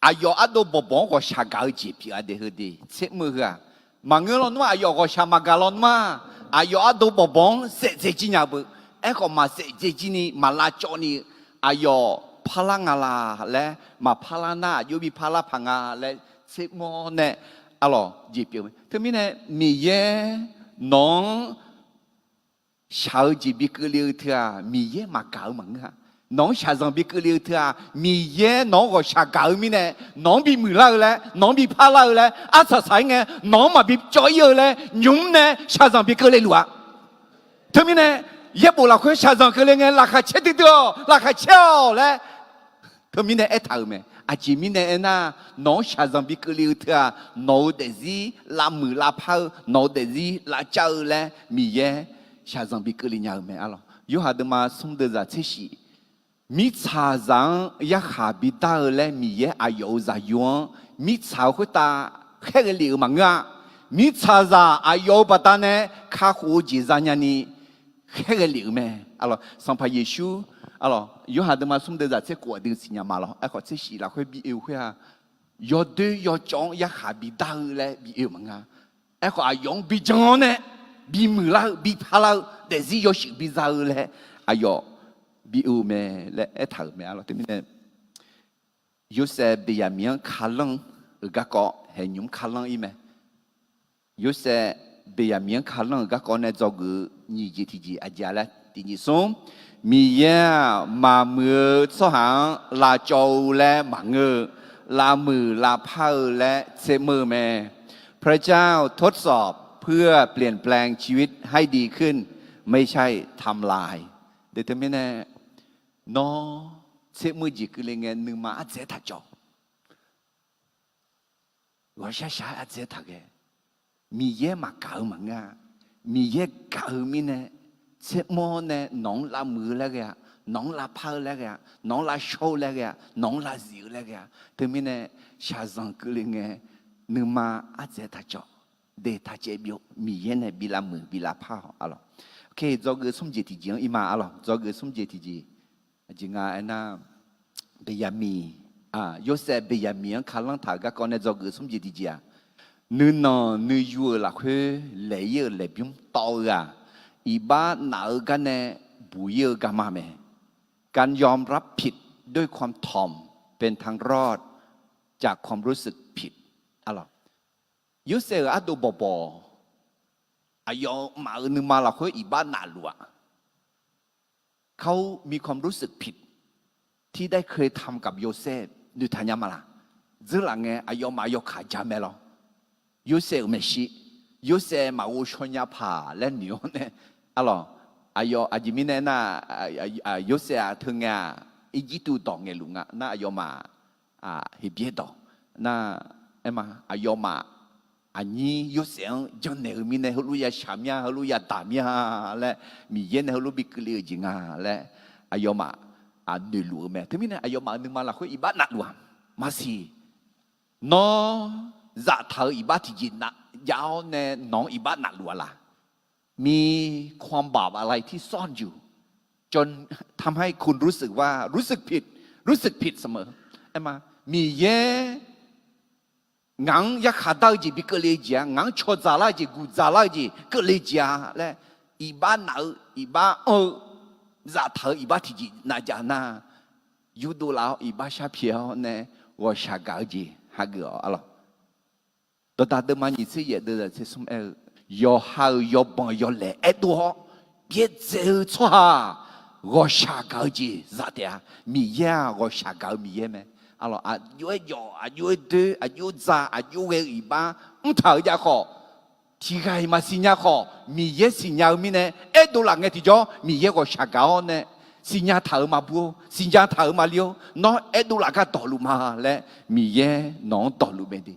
aqyawf ardov bawqbawq-anr ghawqshaq gaq-eu jeq pyeuf-a de heu de, tser mr-eu heu-aq. Maqngeur lawnmr-aq, aqyawf ghawqshaq maqgaq lawnmr-aq, aqyawf ardov bawqbawq-anr saef dzae jir nya beu. Aerkhawf maqsaef dzae jir ni, maq lavcawv ni, aqyawf parlar nga la laer, maqparlar nar aqjox bi parlar paq nga laer tser mr-awr nae, arlawq jeq pyeuf-eu. Teumirnae Miqyaer nawq-anr shaq-eu jeq bi keuvle-eu teu-aq, Miqyaer maqgaq-eu maqngeur-a. Nawq-anr shaqzanq bi keuvle-eu teu-aq, Miqyaer nawq-anr ghawqshaq gaq-eu mirnae, nawq-anr bimuiq lar-eu laer, nawq-anr bi parlar-eu laer, arsaq saq-ir ngae nawq-anr maqbi cawv-ir-eu laer, nymq-mr nae shaqzanq bi keuvle luf-a. Teumirnae, yaerbof lafkhoer shaqzanq keuvle ngae, laqkhaq caer duidui-awq, laqkhaq caer-awq laer teumirnae aertaq-euq mae. Aqjeq mirnae aernar, nawq-anr shaqzanq bi keuvle-eu teu-aq, nawq-eu daefzir lavmuiq lavpar-eu, nawq-eu daefzir lavcav-eu laer Miqyaer shaqzanq bi keuvle nya-eu mae arlawq. Yorhaq deuvma smr deuvzaq tser shif, mirtsaqzaq-anr yarkhaq bidar-eu laer Miqyaer aqyawf-euq zaqyo-anr mirtsaq-eu khoertav khaerghae lef-euq maqngeur-a. Mirtsaqzaq aqyawf-euq baqdanae kakhof-eu jeq zanya ni khaerghae lef-euq mae. Sanqpaq Yeqsur, Yorhaq deuvma smr deuvzaq tser khof aqdui siqnya ma lawr. Aerkhawf tser shif lafkhoer bi oe-eu khoer-aq, yawdoer yawcawv-anr yarkhaq bidar-eu laer bi oe-eu maqngeur-a. Aerkhawf aqyawf-anr bijan-awr nae bimuiq lar-eu, biparlar-eu, daefzir yawshuif biza-eu laer aqyawf bi oe-eu mae laer aertaq-euq mae arlawq. Teumirnae, Yorsaev Beqyaqmiq-anr kalanr-euq garkawv haeqnymq-anr kalanr-ir mae. Yorsaev Beqyaqmiq-anr kalanr-euq garkawv nae dzawgeuf-eu nyiq jeq tiqjeq aqjeq-a laer tiqjeq smr, Miqyaer-aq, maqmuiq-eu tsawrhaq-anr lavcawv-eu laer maqngeur-eu, lavmuiq lavpar-eu laer tsermuir-eu mae. พระเจ้าทดสอบเพื่อเปลี่ยนแปลงชีวิตให้ดีขึ้น ไม่ใช่ทำลาย Deuq teumirnae, nawr tsermuir jeq keuvle ngae nuima ardzaeq-aer taq cawv. Ghawqshaq shaq-aer ardzaeq-aer taq ghae. Miqyaer maqgaq-eu maqngeur-a. Miqyaer gaq-eu mirnae, tsermawr nae nawq-anr lavmuiq-eu laer ghae-a, nawq-anr lavpar-eu laer ghae-a, nawq-anr lavshawr-eu laer ghae-a, nawq-anr lavzif-eu laer ghae-a. Teumirnae, shaqzanq keuvle ngae, nuima ardzaeq-aer taq cawv. Deuq taq caev byov, Miqyaer nae bi lavmuiq bi lavpar-awq arlawq. Oke, dzawgeuf smr jeq tiqjeq-anr ir ma arlawq. Dzawgeuf smr jeq tiqjeq aqjeq nga aernar, Beqyaqmiq, Yorsaev Beqyaqmiq-anr kalanr taq-euq garkawv nae dzawgeuf smr jeq tiqjeq-aq, nuinanq nuiyu-euq lafkhoer laeq-ir-euq laeqbymr tawv-eu-aq, iqbax naf-eu gar nae buq-ir-eu garma mae. การยอมรับผิดด้วยความถ่อม เป็นทางรอดจากความรู้สึกผิด arlawq. Yorsaev-euq ardov bawqbawq, aqyawfmaf-euq nuima lafkhoer iqbax nafluf-aq, เขามีความรู้สึกผิด ที่ได้เคยทำกับโยเซฟ noeqtaq nya ma laq? Dzeurlaf ngae aqyawfmaf yawkaq ja mae lawr. Yorsaev-euq maeqshi, Yorsaev maqghov shaw nya paq laer noeq-awr nae, arlawq, aqyawf aqjeq mirnae nar, Yorsaev-aq teu ngae-aq, Irjirtuv dawq ngaeqluf nga nar aqyawfmaf, Heqbyaer dawq nar, aer ma, aqyawfmaf aqnyir Yorsaev-anr janrnaeq-eu mirnae heulof ya shaq mir-a, heulof ya daq mir-a laer, Miqyaer nae heulof bi keuvle-euq jeq nga laer aqyawfmaf noeqluf-eu mae. Teumirnae aqyawfmaf-euq nuima lafkhoer iqbax nafluf-aq, maqsiq. Nawr zaftaq-euq iqbax tiqjeq naf jav-awr nae nawq-anr iqbax nafluf-a laq? มีความบาปอะไรที่ซ่อนอยู่ จนทำให้คุณรู้สึกว่า รู้สึกผิด รู้สึกผิดเสมอ Aer ma, Miqyaer ngaq-anr yarkhaq dar-eu jeq bi keuvle-eu jeq-a, ngaq-anr cawqdzaq lar-eu jeq, guqdzaq lar-eu jeq keuvle jeq-a laer, iqbax naf-eu, iqbax anr-eu, zaftaq-eu iqbax tiqjeq naf jav nar, yurdov laf-awr iqbax shar pyaeq-awr nae ghawqshaq gaq-eu jeq hageuf-awq arlawq. Dawqdaq deuvma nyiq tser yaef deuvzaq tser smr aer-eu, yawqha-euq yawbanq yawlaeq aerdov-awr byaerdzae-eu tsawrhaq-aq, ghawqshaq gaq-eu jeq za taef-a. Miqyaer-aq, ghawqshaq gaq-eu Miqyaer mae. Arlawq, aqjox-aer jawf, aqjox-aer doer, aqjox-aer dza, aqjox ghae-eu iqbax mrtaq-euq jav khawf, tiqghaq-iq maqsiq nya khawf, Miqyaer siqnya-eu mirnae aerdov laf ngae tiqjawr, Miqyaer ghawqshaq gaq-awr nae, siqnya taq-euq maqbur-or, siqnya taq-euq maqli-or, nawr aerdov laf gar dawqluf ma laer, Miqyaer nawq-anr dawqluf mae de.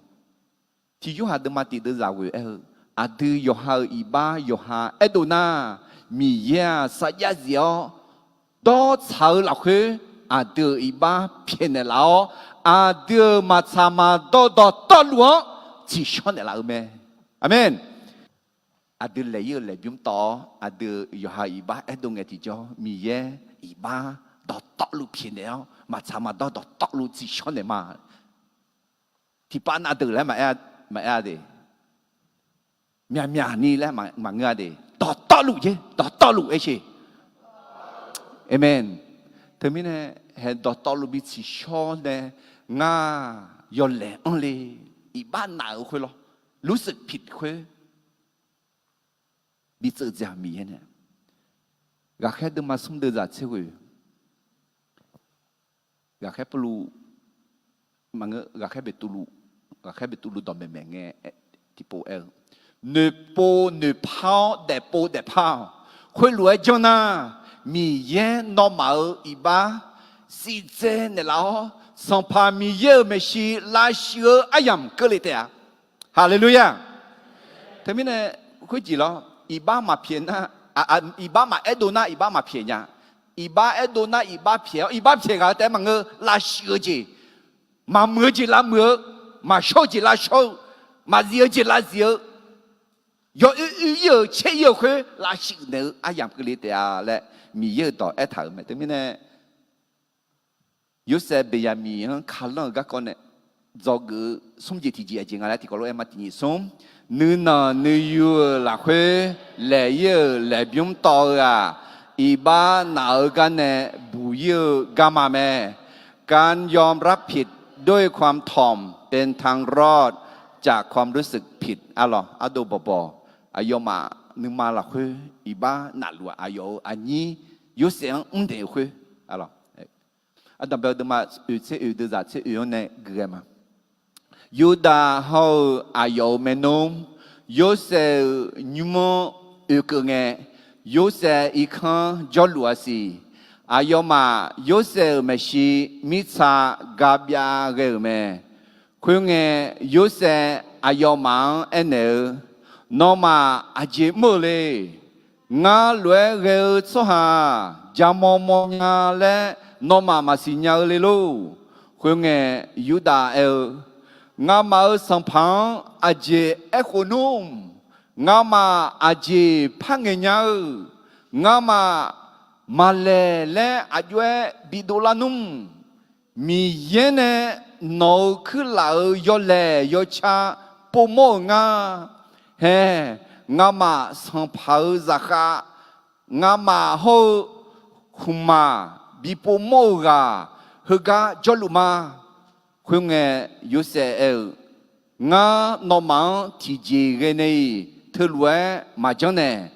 Tiq Yorhaq deuvma tiq deuvzaq ghoeq aer-eu, aqdui yawqha-euq iqbax yawqha aerdov nar, Miqyaer-aq sarjax zif-awr, dawrtsaq-eu lafkhoer aqdui-euq iqbax pyaeqnaeq laf-awr, aqdui-euq maqtsaq maqdawr dawqtawvluf-anr tsiqshawr naeqlaf-eu mae. Aqmeq. Aqdui laeq-ir-eu laeqbymr tawv-awr, aqdui-euq yawqha-euq iqbax aerdov ngae tiqjawr, Miqyaer iqbax dawqtawvluf pyaeqnaeq-awr, maqtsaq maqdawr dawqtawvluf tsiqshawr naeq ma. Tiqpav nav deuq laer maqaer-a de. Myaqmyaq ni laer maqngeur-a de. Dawqtawvluf jeq, dawqtawvluf aer sheq. Aqmeq. Teumirnae, haeq dawqtawvluf bi tsiqshawr nae, ngar yawlaeq anr le, iqbax naf-euq khoer lawr, รู้สึกผิด khoer bi tseuv dzae-aq Miqyaer nae. Ghaqkhaer deuvma smr deuvzaq tser ghoeq, ghaqkhaer Pawrluv, maqngeur, ghaqkhaer Beqtuvluv, ghaqkhaer Beqtuvluv dawqmaeq maeq ngae tiqpov aer-eu, noeqpov noeqpar-awr daefpov daefpar-awq. Khoerlof-aer janr nar, Miqyaer nawmaf-euq iqbax siqdzae naeqlaf-awr, Sanqpaq Miqyaer-euq maeqshi lavshuif-eu aryamq keuvle taef-a. Haleluya! Teumirnae khoerjeq lawr, iqbax maqpyaeq nar, iqbax maqaer dov nar iqbax maqpyaeq nya. Iqbax aer dov nar iqbax pyaeq-awr, iqbax pyaeq ghaq-eu taef-aer maqngeur, lavshuif-eu jeq, maqmuiq-eu jeq lavmuiq-eu, maqshawr-eu jeq lavshawr-eu, maqzif-eu jeq lavzif-eu, yawoer oer-ir-euq caer-ir-eu khoer lavshuif naeq-eu aryamq keuvle taef-a laer Miqyaer-euq dawq aertaq-euq mae. Teumirnae Yorsaev Beqyaqmiq-anr kalanr-eu garkawv nae dzawgeuf-eu smr jeq tiqjeq aqjeq nga laer tiqkawv lof-aer ma tiqnyif smr. Nuinanq nuiyu-euq lafkhoer laeq-ir-euq laeqbymr tawv-eu-aq, iqbax naf-eu gar nae buq-ir-eu garma mae. การยอมรับผิดด้วยความถ่อมเป็นทางรอดจากความรู้สึกผิด arlawq, ardov bawqbawq, aqyawfmaf nuima lafkhoer iqbax nafluf-aq, aqyawf-euq aqnyir Yorsaev-anr mrnaeq-eu khoer, arlawq, Ardanqbae-eu deuvma oeq tser oeq deuvzaq tser oeq-anr nae guiqghae ma. Yurdav hawr-eu aqyawf-euq maernmr, Yorsaev-euq nymr-anr oekeuv ngae, Yorsaev irkanr jawrluf-a siq. Aqyawfmaf Yorsaev-euq maeqshi mirtsa gabyav ghae-euq mae. Khoerngae, Yorsaev aqyawfmaf-anr aernaeq-eu, Nawmaf aqjeq mr-eu le. Ngar lof-aer ghae-eu tsawrhaq-aq, jaqmawr mawrnya laer nawmaf maqsiq nya-eu le lor. Khoerngae, Yurdav aer-eu, Ngamaf-euq Sanqpaq-anr aqjeq aerkhof nmr? Ngamaf aqjeq par ngaeq nya-eu? Ngamaf maqlaeq laer aqjox-aer bidov lar nmr? Miqyaer nae nawq-euq kuirlaf-euq yawlaeq yawca povmawr-euq nga. Hae, ngamaf Sanqpaq-euq zaqkhav, ngamaf hawr-eu khmqmaq bi povmawr-eu ghaq heugar jawrluf ma. Khoerngae, Yorsaev aer-eu, Ngar nawmaf-anr tiqjeq ghae nae-iq teulof-aer maqjanr naeq.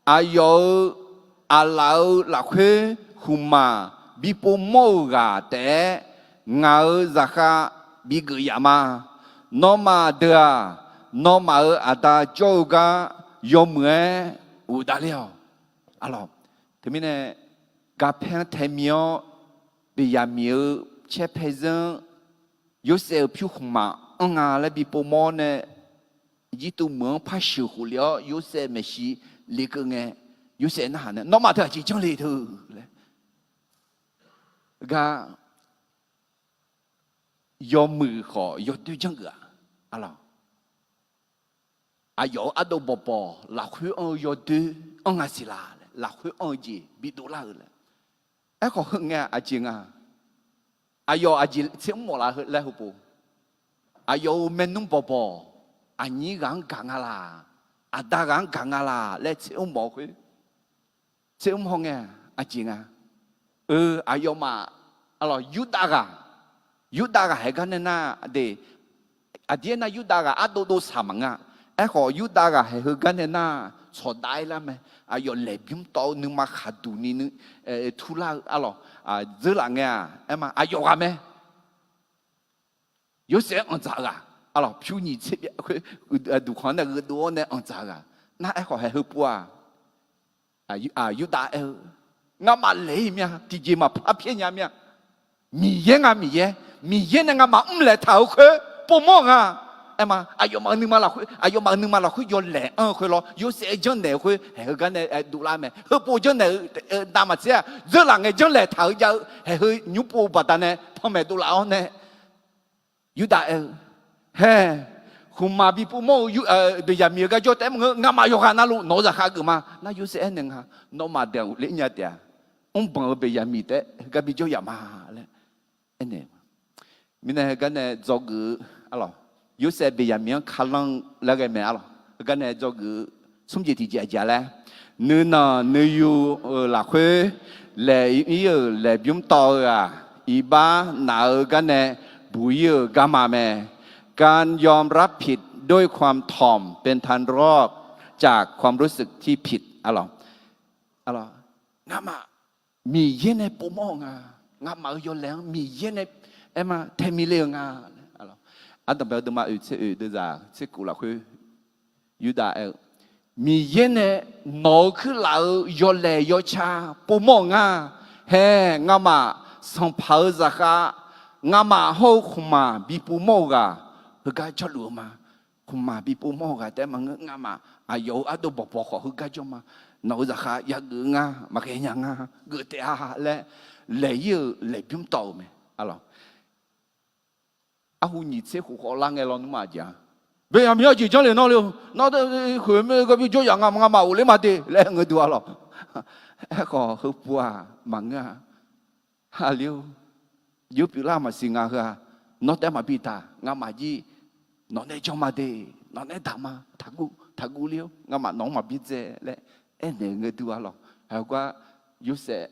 Aqyawf-euq aqlaf-euq lafkhoer khmqmaq bi povmawr-euq ghaq taef-aer ngaq-euq zaqkhav bigeuf yaf ma. Nawmaf deuq-aq, nawmaf-euq aqda jawr-eu gar yawmuiq-aer ghofdav ler-awq. Arlawq, teumirnae garpaer-anr tae mi-awr, Beqyaqmiq-euq caer pae zeur-anr Yorsaev-euq pyur khmqmaq anr nga laer bi povmawr nae, Irjirtuv meuq-anr par sheuq khof le-awr Yorsaev maeqshi lekeuv ngae, Yorsaev narhaq nae, Nawmaf teu aqjeq janr le teu laer gar yawmuiq khawf yawdoer janrgeuf-aq, arlawq, aqyawf-euq ardov bawqbawq lafkhoer anr-eu yawdoer anr nga siq laq laer, lafkhoer anr-eu jeq bidov lar-euq laer. Aerkhawf heu ngae aqjeq nga, aqyawf aqjeq tser mr mawf laf laer heupov, aqyawf-euq maernmr bawqbawq aqnyir ghaq-anr gaq nga laq, aqda ghaq-anr gaq nga laq laer tser mr mawf-eu khoer, tser mr haw ngae aqjeq nga. Eu, aqyawfmaf, arlawq, Yurdav ghaq, Yurdav ghaq haeq gar nae nar de, aqdir aernar Yurdav ghaq ardov dov saq maqngeur-a. Aerkhawf Yurdav ghaq haeq heugar nae nar, tsawqdav-aer lar mae. Aqyawf laeqbymr tawv-eu nuima khaqduq ni turlar-eu, arlawq, dzeurlaf ngae-aq, aerma aqyawf ghaq mae. Yorsaev-anr anqdzaq-eu ghaq, arlawq, pyur nyiq tser byav khoer duqkhanq nae gheudov-awr nae anqdzaq-eu ghaq. Nar aerkhawf haeq heupov-aq, Yurdav aer-eu, Ngamaf laeq-ir mir-a, tiqjeq maqpar pyaer nya mir-a. Miqyaer nga Miqyaer, Miqyaer nae ngamaf mrlaeq taq-euq khoer povmawr-eu nga. Aerma aqyawfmaf-euq nuima lafkhoer, aqyawfmaf-euq nuima lafkhoer yawlaeq anr-eu khoer lawr, Yorsaev-aer janrnaeq-eu khoer haeq heugar nae dovlar mae. Heupov janrnaeq-eu navmaqtser-aq, dzeurlaf ngae janrlaeq taq-eu jav-eu haeq heu nymr pov-eu baqdanae panmaeq dovlaf-awr nae, Yurdav aer-eu, Hae, khmqmaq bi povmawr-eu Beqyaqmiq-eu gar jawr taef-aer maqngeur, ngamaf yawqghaq navluf nawq-eu zaqkhav geuf ma. Nar Yorsaev aernaeq nga, Nawmaf deuq ler nya taef-a. Mrbanq-eu Beqyaqmiq taef-aer heugar bi jawr yaf ma laer aernaeq. Mirnae heugar nae dzawgeuf-eu, arlawq, Yorsaev Beqyaqmiq-anr kalanr-eu laer ghae mae, arlawq, heugar nae dzawgeuf-eu smr jeq tiqjeq aqjeq-a laer, nuinanq nuiyu-euq lafkhoer laeq-ir-euq laeqbymr tawv-eu-aq, iqbax naf-eu gar nae buq-ir-euq garma mae. การยอมรับผิดด้วยความถ่อมเป็นทางรอดจากความรู้สึกที่ผิด arlawq, arlawq, ngamaf Miqyaer nae povmawr-eu nga, ngamaf-euq yawlaeq-anr Miqyaer nae aerma tae mi le-eu nga. Ardanqbae-eu deuvma oeq tser oeq deuvzaq tser kov lafkhoer Yurdav aer-eu, Miqyaer nae nawq-euq kuirlaf-euq yawlaeq yawca povmawr-euq nga. Hae, ngamaf sanqpaq-euq zaqkhav, ngamaf hawr-eu khmqmaq bi povmawr-eu ghaq, heugar jawrluf-eu ma. Khmqmaq bi povmawr-eu ghaq taef-aer maqngeur, ngamaf aqyawf-euq ardov bawqbawq khawf heugar jawr ma. Nawq-euq zaqkhav yageuf nga, maqghae nya nga, geuf taef-a laer, laeq-ir-euq laeqbymr tawv-euq mae. Arlawq, arhu nyiq tser khof khawf lar ngae lawnmr-aq jeq-a. Baeqyaqmiq-anr jeq janrlef nawr le-eu, nawr khoeq mae gawbymr jawryaf nga, ngamaf ghofler ma de laer ngeur duq-a lawq. Aerkhawf heupuv-aq maqngeur-a. Aqli-or, jawr pyeuflar maqsiq nga heu-aq, nawr taef-aer maqbi taq, ngamaf jir nawq nae jan ma de, nawq nae daq ma, taqguv taqguv ler-or, ngamaf nawq-anr maqbi dzae laer aernaeq-eu ngeur duq-a lawq. Heugar Yorsaev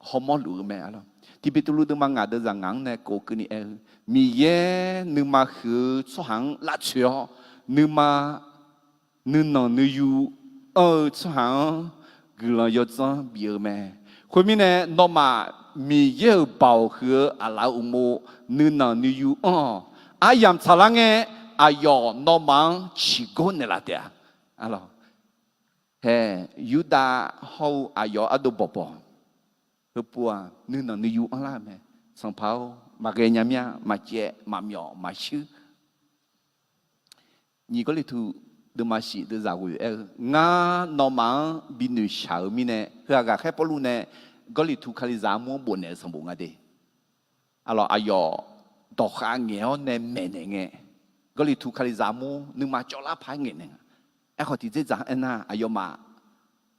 hawmawr luf-eu mae. Tiqbeqtuvluv deuvma ngaq deuq zaqngaq-anr nae kov keuvni aer-eu, Miqyaer nuima huiq-eu tsawrhaq-anr lavtsoeq-awr, nuima nuinanq nuiyu anr-eu tsawrhaq-anr guiqlanq yawdzanr bif-eu mae. Khoermirnae, nawmaf Miqyaer-euq baoq huiq-eu aqlaf-euq uqmov nuinanq nuiyu anr-awq. Aryamq tsaqlar ngae, aqyawf nawmaf-anr ciqgor naeqlaf taef-a. Arlawq, hae, Yurdav hawr-eu aqyawf ardov bawqbawq, heupuv-aq nuinanq nuiyu anrlar-eu mae. Sanqpaq-or, maqghae nya mir-a, maqcaev maqmyawf maqshuir. Nyiq Gawrliqtu deuvma shif deuvzaq ghoeq aer-eu, ngar nawmaf-anr bi noeqshaq-euq mirnae, heu-aq ghaqkhaer Pawrluv nae Gawrliqtu Kalizaq armur-anr bofnaeq-eu sanqbof nga de. Arlawq, aqyawf dawqkhav ngaeq-awr nae maeqnaeq ngae, Gawrliqtu Kalizaq armur nuima cawvlar paq-aer ngaeqnaeq nga. Aerkhawf tiqdzerdzaq-anr aernar, aqyawfmaf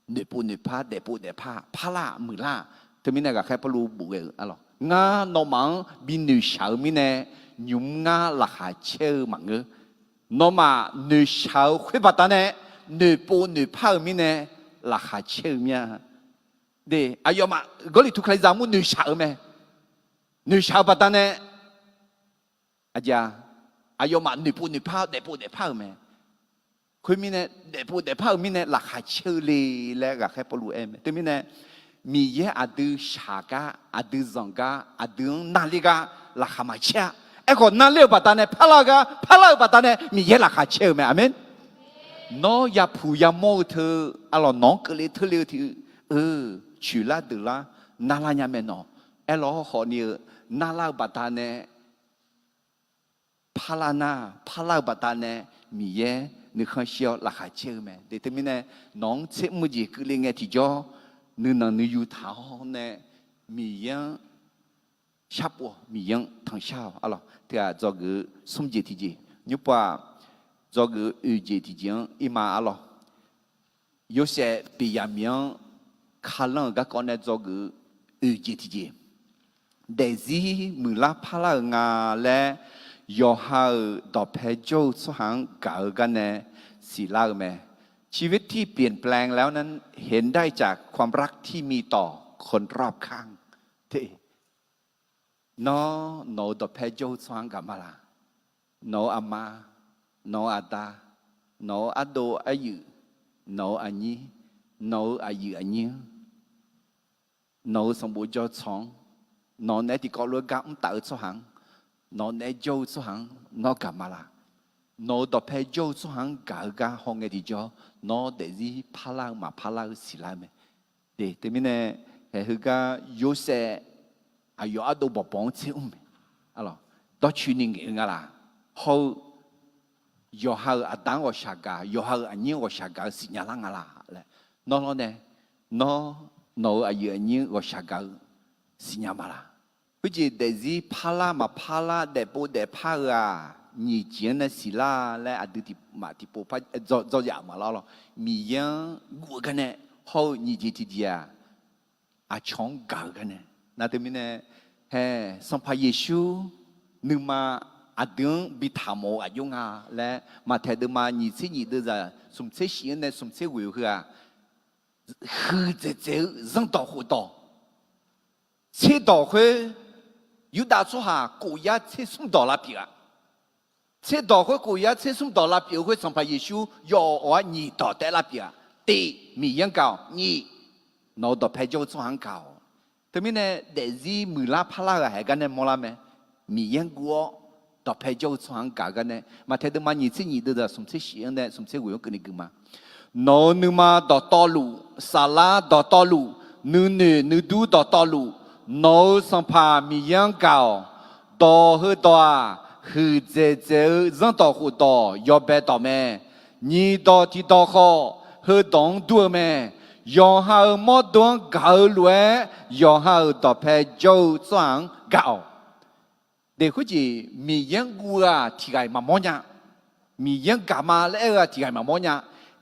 noeqpov noeqpar daefpov daefpar parlar-aq muiqlar-aq. Teumirnae ghaqkhaer Pawrluv bof ghae-eu, arlawq, ngar nawmaf-anr bi noeqshaq-euq mirnae, nymq-mr ngar laqkhaq caer-eu maqngeur. Nawmaf noeqshaq-eu khoer baqdanae, noeqpov noeqpar-euq mirnae laqkhaq caer-eu mir-a. De, aqyawfmaf Gawrliqtu Kalizaq armur noeqshaq-eu mae. Noeqshaq-eu baqdanae, aqjeq-a, aqyawfmaf noeqpov noeqpar daefpov daefpar-euq mae. Khoermirnae, daefpov daefpar-euq mirnae laqkhaq caer-eu le laer ghaqkhaer Pawrluv aer mae. Teumirnae, Miqyaer aqdui shaq gar, aqdui zanq gar, aqdui-anr narler gar laqkhaq maqcaer-a. Aerkhawf narler-euq baqdanae parlar-eu gar, parlar-eu baqdanae Miqyaer laqkhaq caer-eu mae. Aqmeq. Nawr yapuq yamawr-eu teu, arlawq, nawq-anr keuvle teule-eu tiq, eu, coeqlar deuqlar narlar nya mae nawq. Aerlawq, hawkhaw ni-eu narlar-eu baqdanae parlar nar, parlar-eu baqdanae Miqyaer nuikhanr shir-awr laqkhaq caer-eu mae. De, teumirnae nawq-anr tser mr-eu jeq keuvle ngae tiqjawr, nuinanq nuiyu taq-awr nae Miqyaer-anr sharpov-awq, Miqyaer-anr tanqshar-awq, arlawq. Teughaq dzawgeuf-eu smr jeq tiqjeq, nymrpov-aq, dzawgeuf-eu oeq jeq tiqjeq-anr irma, arlawq, Yorsaev Beqyaqmiq-anr kalanr-euq garkawv nae dzawgeuf-eu oeq jeq tiqjeq, daefzir muiqlar parlar-euq nga laer yawqha-euq dawqpae jawr-eu tsawrhaq-anr gaq-eu gar nae siqlar-eu mae. ชีวิตที่เปลี่ยนแปลงแล้วนั้น เห็นได้จากความรักที่มีต่อคนรอบข้าง Nawr, nawq-euq dawqpae jawr-eu tsawrhaq-anr gaq ma laq? Nawq-euq aqma, nawq-euq aqda, nawq-euq ardov aryuif, nawq-euq aqnyir, nawq-euq aqyuif aqnyir-anr, nawq-euq sanqbof jawr tsanq-anr, nawq naeq-aer tiqkawv lof-aer gar mr taf-eu tsawrhaq-anr, nawq naeq-aer jawr-eu tsawrhaq-anr nawr gaq ma laq? Nawq-euq dawqpae jawr-eu tsawrhaq-anr gaq-eu gar hawngae tiqjawr, nawr daefzir parlar-eu maqparlar-eu siqlar-eu mae. De, teumirnae, haeq heugar Yorsaev aqyawf ardov bawqbawq-anr tser mr mae. Dawrcoeni ngaeq-eu nga laq? Hawr-eu yawqha-euq aqda-anr ghawqshaq gaq, yawqha-euq aqnyir-anr ghawqshaq gaq-eu siqnya lar nga laq laer, nawr lawrnae, nawr, nawq-euq aqyuif aqnyir-anr ghawqshaq gaq-eu siqnya ma laq? Khoerjeq daefzir parlar maqparlar daefpov daefpar-eu-aq, nyiq jeq-anr nae siqlar laer aqdui tiqmaf tiqpov par dzaw yaf ma lawr lawr. Miqyaer-anr guv-eu gar nae hawr-eu nyiq jeq tiqjeq-aq, aqcawq-anr gaq-eu gar nae. Nar teumirnae, hae, Sanqpaq Yeqsur nuima aqdui-anr bi taq mawf-eu aqjox nga laer, Maqtaeq deuvma nyiq tser nyiq deuvzaq smq tser shif-anr nae smq tser ghoeq-eu heu-aq, huiqdzaeq dzaeq-eu zanrdawq khofdawq, tserdawq khoer, Yurdav tsawrhaq khof yar tser smr dawq lavpyeuf-a. Tserdawq khoer khof yar tser smr dawq lavpyeuf-eu khoer Sanqpaq Yeqsur yawf awq-awq-aer nyiq dawq taef lavpyeuf-a. Tiq, Miqyaer-anr gaq-awq. Nyiq, nawq-euq dawqpae jawr-eu tsawrhaq-anr gaq-awq. Teumirnae daefzir muiqlar parlar-eu ghaq haeq gar nae mawrlar mae. Miqyaer-anr guv-awr dawqpae jawr-eu tsawrhaq-anr gaq-eu gar nae, Maqtaeq deuvma nyiq tser nyiq deuvzaq smq tser shif-anr nae smq tser ghoeq-anr keuvni gui ma. Nawq-euq nuima dawqtawvluf, saflar dawqtawvluf, nuinoeq nuidur dawqtawvluf, nawq-euq Sanqpaq Miqyaer-anr gaq-awq. Dawq heudawq-aq, huiqdzaeq dzaeq-eu zanrdawq khofdawq yawbae dawq mae. Nyiq dawq tiqdawq khawf, heudawq-anr dur-eu mae. Yawqha-euq mawrdo-anr gaq-eu lof-aer, yawqha-euq dawqpae jawr-eu tsawrhaq-anr gaq-awq. Daeqkhoer jeq Miqyaer-anr guv-eu-aq tiq ghaq-iq maqmawr nya. Miqyaer-anr gaq ma laer aer-eu-aq tiq ghaq-iq maqmawr nya.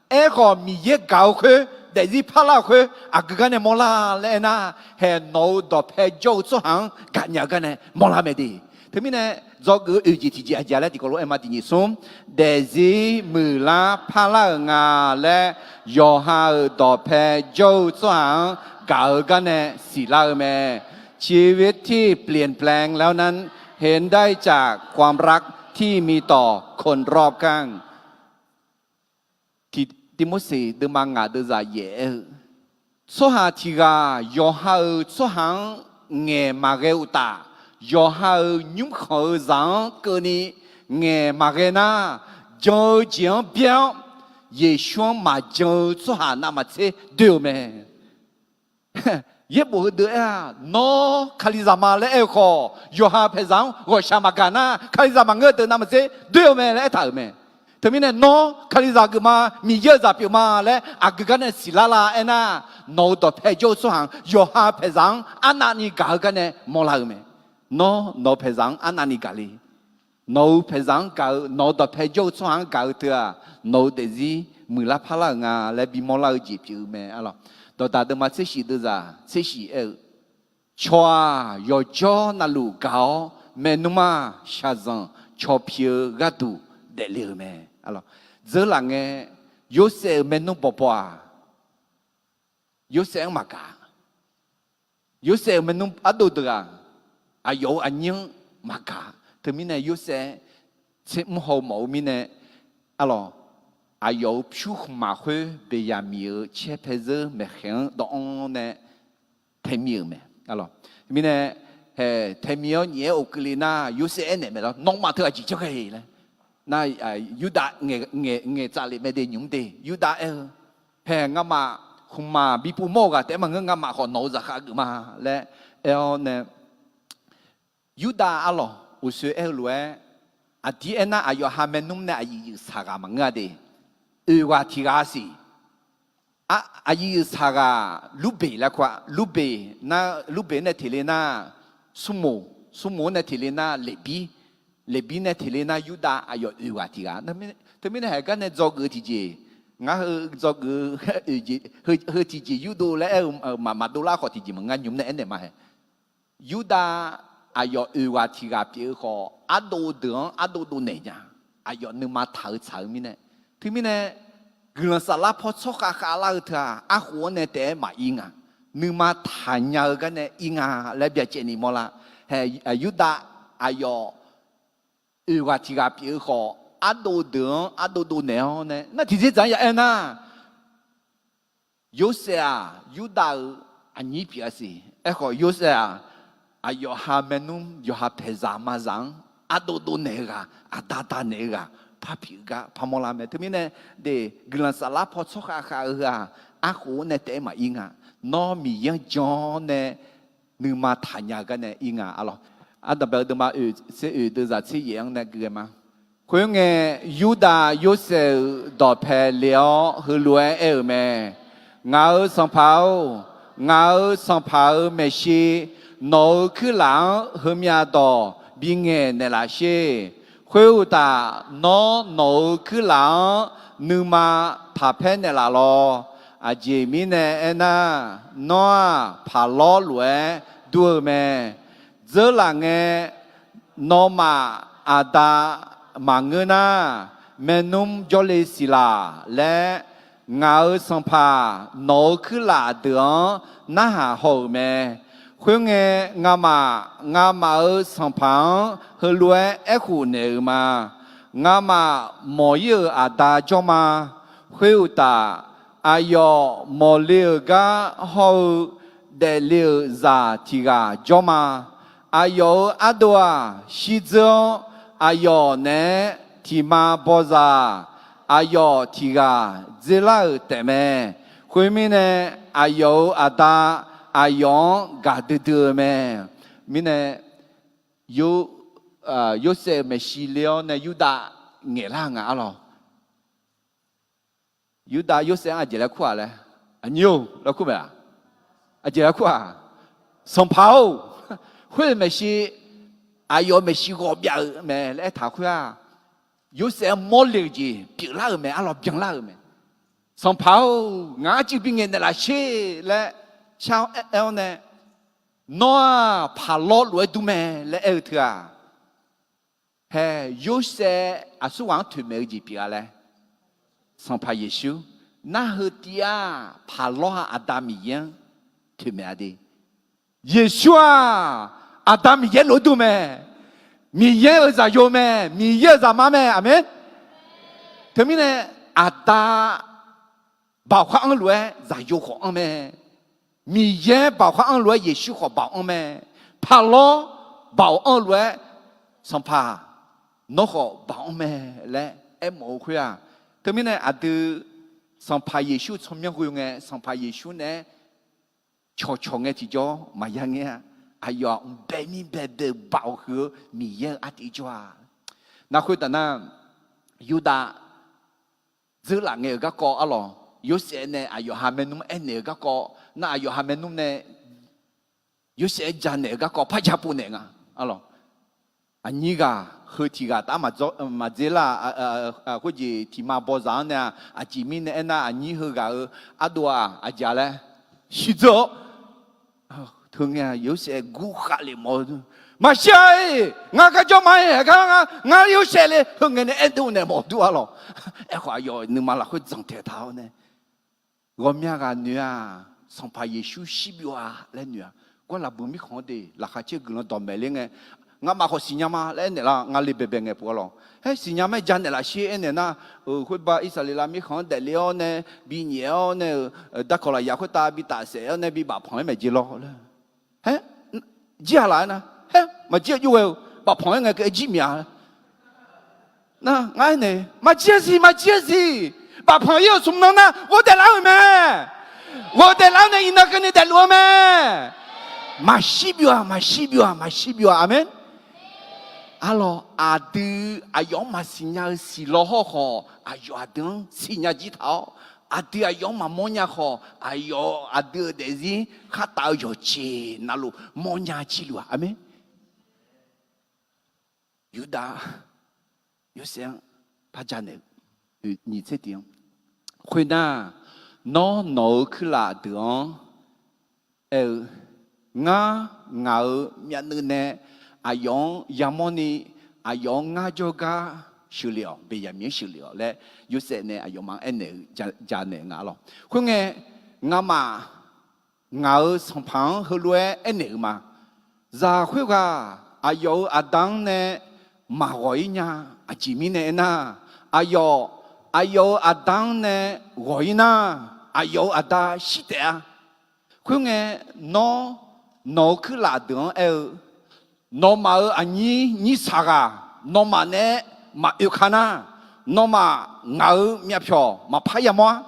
Aerkhawf, Miqyaer gaq-eu khoer, daefzir parlar-euq khoer, aqgeu gar nae mawrlar laer aernar, haeq nawq-euq dawqpae jawr-eu tsawrhaq-anr gaqnya-eu gar nae mawrlar mae de. Teumirnae, dzawgeuf-eu oeq jeq tiqjeq aqjeq laer tiqkawv lof-aer ma tiqnyif smr, daefzir muiqlar parlar-euq nga laer, yawqha-euq dawqpae jawr-eu tsawrhaq-anr gaq-eu gar nae siqlar-eu mae. ชีวิตที่เปลี่ยนแปลงแล้วนั้น เห็นได้จากความรักที่มีต่อคนรอบข้าง Tiq Tirmorseq deuvma ngaq deuvzaq yaef aer-eu, tsawrhaq tiq ghaq yawqha-euq tsawrhaq-anr ngaeq maqghae uqtaf, yawqha-euq nymrkhanq-eu zaq-anr keuvni ngaeq maqghae nar, jan-eu jeq-anr byaer-awr, Yeqsur-anr maqjan-eu tsawrhaq navmaqtser doe-eu mae. Yaerbof heudeuq aer-aq, nawr Kalizaq ma laer aer-eu khawf, yawqha paeqzaq-anr ghawqshaq maqgaq nar, Kalizaq maqngeur-eu deuq navmaqtser doe-eu mae laer aertaq-euq mae. Teumirnae nawr Kalizaq geufma, Miqyaer-euq zaq pyeufma laer aqgeu gar nae siqlar la aernar, nawq-euq dawqpae jawr-eu tsawrhaq-anr, yawqha paeqzaq-anr arnavni gaq-eu gar nae mawrlar-eu mae. Nawr nawq-eu paeqzaq-anr arnavni gaq le. Nawq-euq paeqzaq-anr gaq-eu, nawq-euq dawqpae jawr-eu tsawrhaq-anr gaq-eu teu-aq, nawq-euq daefzir muiqlar parlar-euq nga laer bimawr lar-eu jeq pyeuf-eu mae. Dawqdaq deuvma tser shif deuvzaq tser shif aer-eu, cawq-aq yawqjawr navluf gaq-awr, maernmr-aq shaqzanq cawq pi-eu gharduq daefle-euq mae. Dzeurlaf ngae, Yorsaev-euq maernmr bawqbawq-aq, Yorsaev-anr maqgaq. Yorsaev-euq maernmr ardov deuq-aq, aqyawf-euq aqnyir-anr maqgaq. Teumirnae Yorsaev tser mr haw-eu mawf-eu mirnae, arlawq, aqyawf-euq pyur khmqmaq khoer Beqyaqmiq-euq caer pae zeur maeqkhaeq-anr dawvanr nae taemi-euq mae. Mirnae, haeq taemi-awr nyiq-aer of keuvle nar, Yorsaev aernaeq mae lawr, nawmaf teu aqjeq janr ghae laer. Nar, Yurdav ngaeqtsaf lef mae de nymq-mr de, Yurdav aer-eu, haeq ngamaf khmqmaq bi pov mawr-eu ghaq taef-aer maqngeur, ngamaf khawf nawq-euq zaqkhav geuf ma laer aer-awr nae, Yurdav arlawq uqsoe aer-eu lof-aer, aqdir aernar aqyawf ha maernmr nae aqyuif yuif saq ghaq maqngeur-a de. Oeq ghaq tiq ghaq siq. Aqyuif yuif saq ghaq Lurbeq laer kur-a. Lurbeq nar, Lurbeq nae teq le nar, Smrmoq, Smrmoq-anr nae teq le nar Leqbir, Leqbir nae teq le nar Yurdav, aqyawf oeq ghaq tiq ghaq. Teumirnae haeq gar nae dzawgeuf-eu tiqjeq, ngar heu dzawgeuf-eu heu tiqjeq yurdov laer aer-eu maqdov lar khawf tiqjeq maqngeur, ngar nymq-mr nae aernaeq ma haeq. Yurdav aqyawf oeq ghaq tiq ghaq pyeuf-eu khawf, ardov deuq-anr ardov dovnaeq nya. Aqyawf nuima taq-eu tsaq-eu mirnae. Teumirnae, guiqlanq saflar paw tsawrkhav khavlar-eu teu-aq, arkhof-anr nae taef-aer maqir nga. Nuima taqnya-eu gar nae ir nga laer byacaevni mawrlar. Haeq, Yurdav aqyawf oeq ghaq tiq ghaq pyeuf-eu khawf, ardov deuq-anr ardov dovnaeq-awr nae nar tiqjeq dzaq-anr ya aer nar, Yorsaev-aq, Yurdav-euq aqnyir pyeuf-a siq. Aerkhawf Yorsaev-aq, aqyawf ha maernmr yawqha paeqzaq mazaq-anr ardov dovnaeq-eu ghaq, aqda danaeq-eu ghaq, par pyeuf-eu gar parmawr lar mae. Teumirnae, de, guiqlanq saflar paw tsawrkhav khav-eu heu-aq, arkhof-anr nae taef-aer maqir nga. Nawr Miqyaer-anr jan-awr nae nuima taqnya-eu gar nae ir nga arlawq. Ardanqbae-eu deuvma oeq tser oeq deuvzaq tser yaef-anr nae gui ghae ma. Khoerngae, Yurdav Yorsaev-euq dawqpae le-awr heulof-aer aer-euq mae. Ngaq-euq sanqpaq-or, ngaq-euq sanqpaq-euq maeqshi, nawq-euq kuirlaf-anr heumyav dawq bingaeq naeqlaf sher. Khoeruqtaf, nawr nawq-euq kuirlaf-anr nuima taqpaer naeqlaf lawq. Aqjeq mirnae aernar, nawr-aq, paqlawr lof-aer dur-eu mae. Dzeurlaf ngae, nawmaf aqda maqngeur nar, maernmr jawrle siq laq laer, ngaq-euq sanqpaq nawq-euq kuirlaf deuq-anr narhaq haw-euq mae. Khoerngae, ngamaf, ngamaf-euq sanqpaq-anr heulof-aer aerkhof naeq-euq ma. Ngamaf mawq-ir-euq aqda jawr ma. Khoeruqtaf, aqyawf mawqle-euq gar hawr-eu daefle-euq zaq tiq ghaq jawr ma. Aqyawf-euq ardov-aq, shirdzeur-awr, aqyawf naeq-aer tiqma bawzaq aqyawf tiq ghaq dzerlar-euq taefmae. Khoermirnae, aqyawf-euq aqda aqyawf-anr gaqdui dui-eu mae. Mirnae, Yorsaev-euq maeqshi le-awr nae Yurdav ngaeqlar-eu nga arlawq. Yurdav Yorsaev-anr aqjeq laer kur-aq laer, aqnyir-or laer kur mae-aq, aqjeq laer kur-aq, Sanqpaq-or, khoer-euq maeqshi, aqyawf-euq maeqshi ghawqbyav mae laer aertaq khoer-aq, Yorsaev-anr mawrle-euq jeq pyeuflar-euq mae arlawq, byanlar-euq mae. Sanqpaq-or, ngaq arcuiv bingaeq naeqlaf sher laer shar-awr aer-awr nae, Nawr-aq paqlawr lof-aer dur mae laer aer-eu teu-aq, hae, Yorsaev aqsurghaq-anr toeqmaeq-eu jeq pyeuf-a laer, Sanqpaq Yeqsur, nar heu tiv-aq paqlawr-aq Aqda Miqyaer-anr toeqmaeq-a de. Yeqsur-aq, Aqda Miqyaer lof-aer dur mae. Miqyaer-euq zaqyo mae. Miqyaer-euq zaqmar mae. Aqmeq. Teumirnae, Aqda baoq khar anr lof-aer zaqyo khawf anr mae. Miqyaer baoq khar anr lof-aer Yeqsur khawf baoq anr mae. Paqlawr baoq anr lof-aer Sanqpaq nawr khawf baoq anr mae laer aermawf-eu khoer-aq, teumirnae aqdui Sanqpaq Yeqsur tsawrmyanr ghoe ngae, Sanqpaq Yeqsur naeq-aer cawqcawq ngae tiqjawr maqya ngae-a. Aqyawf-aq mqbae mir baebae-eu baoq huiq-eu Miqyaer-euq artiv jawr-a. Nar khoertaf nar, Yurdav dzeurlaf ngae-euq garkawv arlawq, Yorsaev nae aqyawf ha maernmr aernaeq-euq garkawv nar, aqyawf ha maernmr nae Yorsaev-aer janaeq-euq garkawv par ja pov naeq nga arlawq. Aqnyir ghaq heu tiq ghaq taf maqdzer lar-a. Khoerjeq tiqma bawzaq-anr nae-aq, aqjeq mirnae aernar, aqnyir heughaq-euq ardov-aq aqjeq laer shirdzeur-awr, teu ngae-aq Yorsaev gurkhav lef mawf-eu, Maqshir-a-iq, ngar garjawr ma-iq, haeq gar ngar Yorsaev le, heu ngae nae aerdov naeq mawf dur arlawq. Aerkhawf aqyawf nuima lafkhoer dzanq taeq taq-awr nae, ghawqmya ghaq noeq-aq, Sanqpaq Yeqsur shirbyov-a laer noeq-aq, gawrlaf buq mirkhanq-anr de laqkhaq caer guiqlanq dawqmaeq ler ngae, Ngamaf khawf siqnya ma laer aernaeq lar, nga le baebae ngae pov arlawq. Haer siqnya mae, janaeq laf sher aernaeq nar, khoerba Irsaqleqlav mirkhanq-anr daefle-awr nae, binyaef-awr nae-euq darkawq lafyaq khoertav bi tafsaef-awr nae bi bafpanq-aer maeq jeq lawr laer. Haer, jir-aq laf-aer nar, haer maqjir-eu jov ghae-eu, bafpanq-aer ngae keuv-aer jir miq-a. Nar ngar aernaeq, maqjir-a siq, maqjir-a siq. Bafpanq-ir-euq smq nan nar ghofdaef lar-euq mae. Ghofdaef lar-awr nae iqnan keuvni daefluf-eu mae. Maqshir byov-aq, maqshir byov-aq, maqshir byov-aq. Aqmeq. Arlawq, aqdui aqyawf-anr maqsiq nya-eu siq law hawrkhawf, aqyawf aqdui-anr siqnya jir taq-awr, aqdui aqyawf-anr maqmawr nya khawf, aqyawf aqdui-euq daefzir khartaf-eu yawqjeq navluf mawrnya jir luf-aq. Aqmeq. Yurdav Yorsaev-anr par janaeq-eu nyiq tser tiq-anr, khoernar, nawr nawq-euq kuirlaf deuq-anr aer-eu, Ngar, ngaq-euq myavnuiv nae aqyawf-anr yamawrni, aqyawf-anr ngar jawrgar sheuqlef-awq, Beqyaqmiq-anr sheuqlef-awq laer, Yorsaev nae aqyawfmaf-anr aernaeq-eu janaeq nga lawq. Khoerngae, ngamaf ngaq-euq Sanqpaq-anr heulof-aer aernaeq-eu ma. Zaq khoerghaq aqyawf-euq aqda-anr nae maqghawq-ir nya. Aqjeq mirnae aernar, aqyawf, aqyawf-euq aqda-anr nae ghawq-ir nar, aqyawf-euq aqda shir taef-a. Khoerngae, nawr nawq-euq kuirlaf deuq-anr aer-eu, nawmaf-euq aqnyir nyirsaq ghaq nawmaf naeq-aer maqoe ka nar, nawmaf ngaq-euq myavpyawq maqpar yamawr-ar.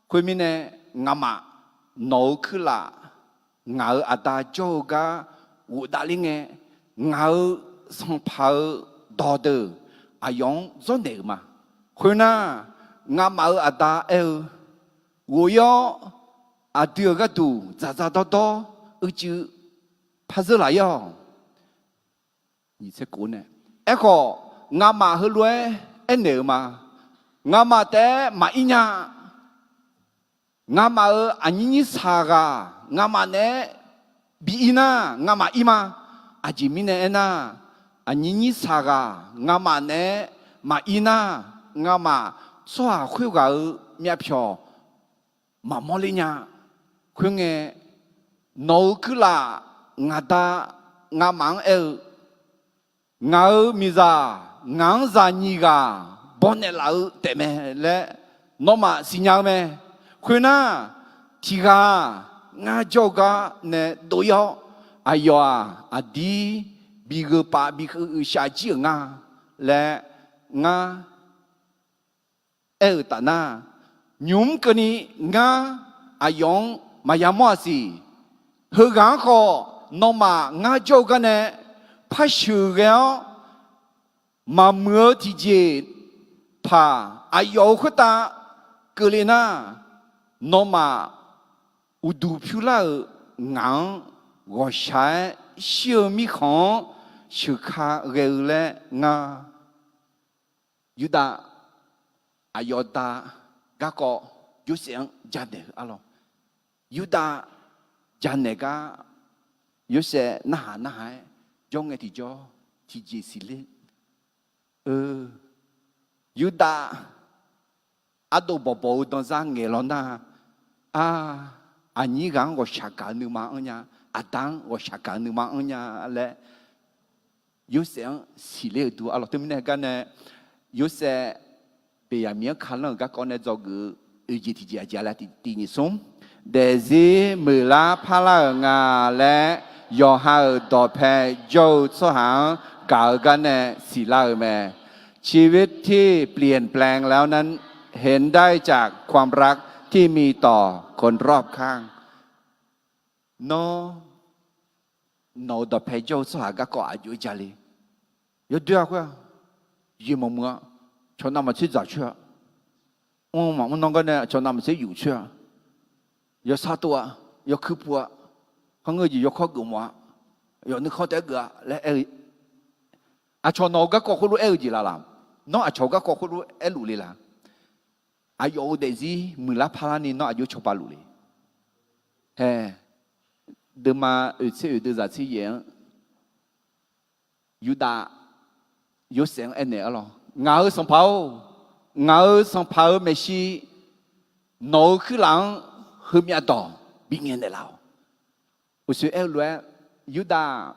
Khoermirnae, ngamaf nawq-euq kuirlaf ngaq-euq aqda jawr-eu gar ghofdav ler ngae, ngaq-euq Sanqpaq-euq dawqdeuq aqyawf-anr dzawrnaeq-euq ma. Khoernar, ngamaf-euq aqda aer-eu, ghof-ir-awr aqdui-euq gharduq dzaqdzaq dawrdawr uicuiv par zeur laf-ir-awq. Aerkhawf, ngamaf heulof-aer aernaeq-euq ma. Ngamaf taef-aer maqir nya. Ngamaf-euq aqnyir nyirsaq ghaq ngamaf naeq-aer bi ir nar, ngamaf ir ma. Aqjeq mirnae aernar, aqnyir nyirsaq ghaq ngamaf naeq-aer maqir nar, ngamaf tsawrhaq khoerghaq-euq myavpyawq maqmawr ler nya. Khoerngae, nawq-euq kuirlaf ngaq da ngamaf-anr aer-eu, ngaq-euq miqzaq ngaq-anr zaqnyiq ghaq bawnaeq laf-eu taefmae laer nawmaf siqnya-eu mae. Khoernar, tiq ghaq ngar jawr-eu gar nae dov-ir-awr, aqyawf-aq aqdir bi gheu paf bi uiqshaq jir-euq nga laer ngar aer-euq taf nar, nymq mr keuvni ngar aqyawf-anr maqya mawr-a siq. Heughaq-anr khawf nawmaf ngar jawr-eu gar nae par sheuqghae-awr maqmuiq-eu tiqjeq paq aqyawf-euq khoertav keuvle nar, nawmaf uqduq pyur lar-euq ngaq-anr ghawqshaq-aer shir-eu mirkhanq-anr sheuq ka ghae-eu laer ngar. Yurdav aqyawf da garkawv Yorsaev-anr janaeq-eu arlawr. Yurdav janaeq gar Yorsaev narhaq narhaq-aer jawr ngae tiqjawr tiqjeq siqler-eu, Yurdav ardov bawqbawq-eu danzar ngaeq law nar, a, aqnyir ghaq-anr ghawqshaq gaq-eu nuima anrnya, aqda-anr ghawqshaq gaq-eu nuima anrnya laer Yorsaev-anr siqler-euq dur arlawr. Teumirnae gar nae Yorsaev Beqyaqmiq-anr kalanr-euq garkawv nae dzawgeuf-eu oeq jeq tiqjeq aqjeq laer tiq nyiq smr, daefzir muiqlar parlar-euq nga laer yawqha-euq dawqpae jawr-eu tsawrhaq-anr gaq-eu gar nae siqlar-euq mae. ชีวิตที่เปลี่ยนแปลงแล้วนั้น เห็นได้จากความรักที่มีต่อคนรอบข้าง Nawr, nawq-euq dawqpae jawr-eu tsawrhaq garkawv aqjox-aer ja le. Yawdoer-a khoer-aq, jeq maqmuiq-a, cawq navmaqtser dzaq coer-a, mr maqmr nanr gar nae cawq navmaqtser yuf coer-a, yawsar tov-a, yawkuir puq-a, khanr ngeur jeq yawkawr geufmawf-a, yawq nuikhanr taef-aer geuf-a laer aer-eu, aqcawq nawq-euq garkawv khoerlof aer-eu jeq laf laq? Nawr aqcawq-eu garkawv khoerlof aerluf le laq? Aqyawf-euq daefzir muiqlar parlarni nawr aqjox cawba luf le. Hae, deuvma oeq tser oeq deuvzaq tser yaef-anr Yurdav Yorsaev-anr aernaeq arlawr, ngaq-euq sanqpaq-or, ngaq-euq sanqpaq-euq maeqshi nawq-euq kuirlaf-anr heumyav dawq bingaeq naeqlaf-awq. Uqshoe aer-eu lof-aer, Yurdav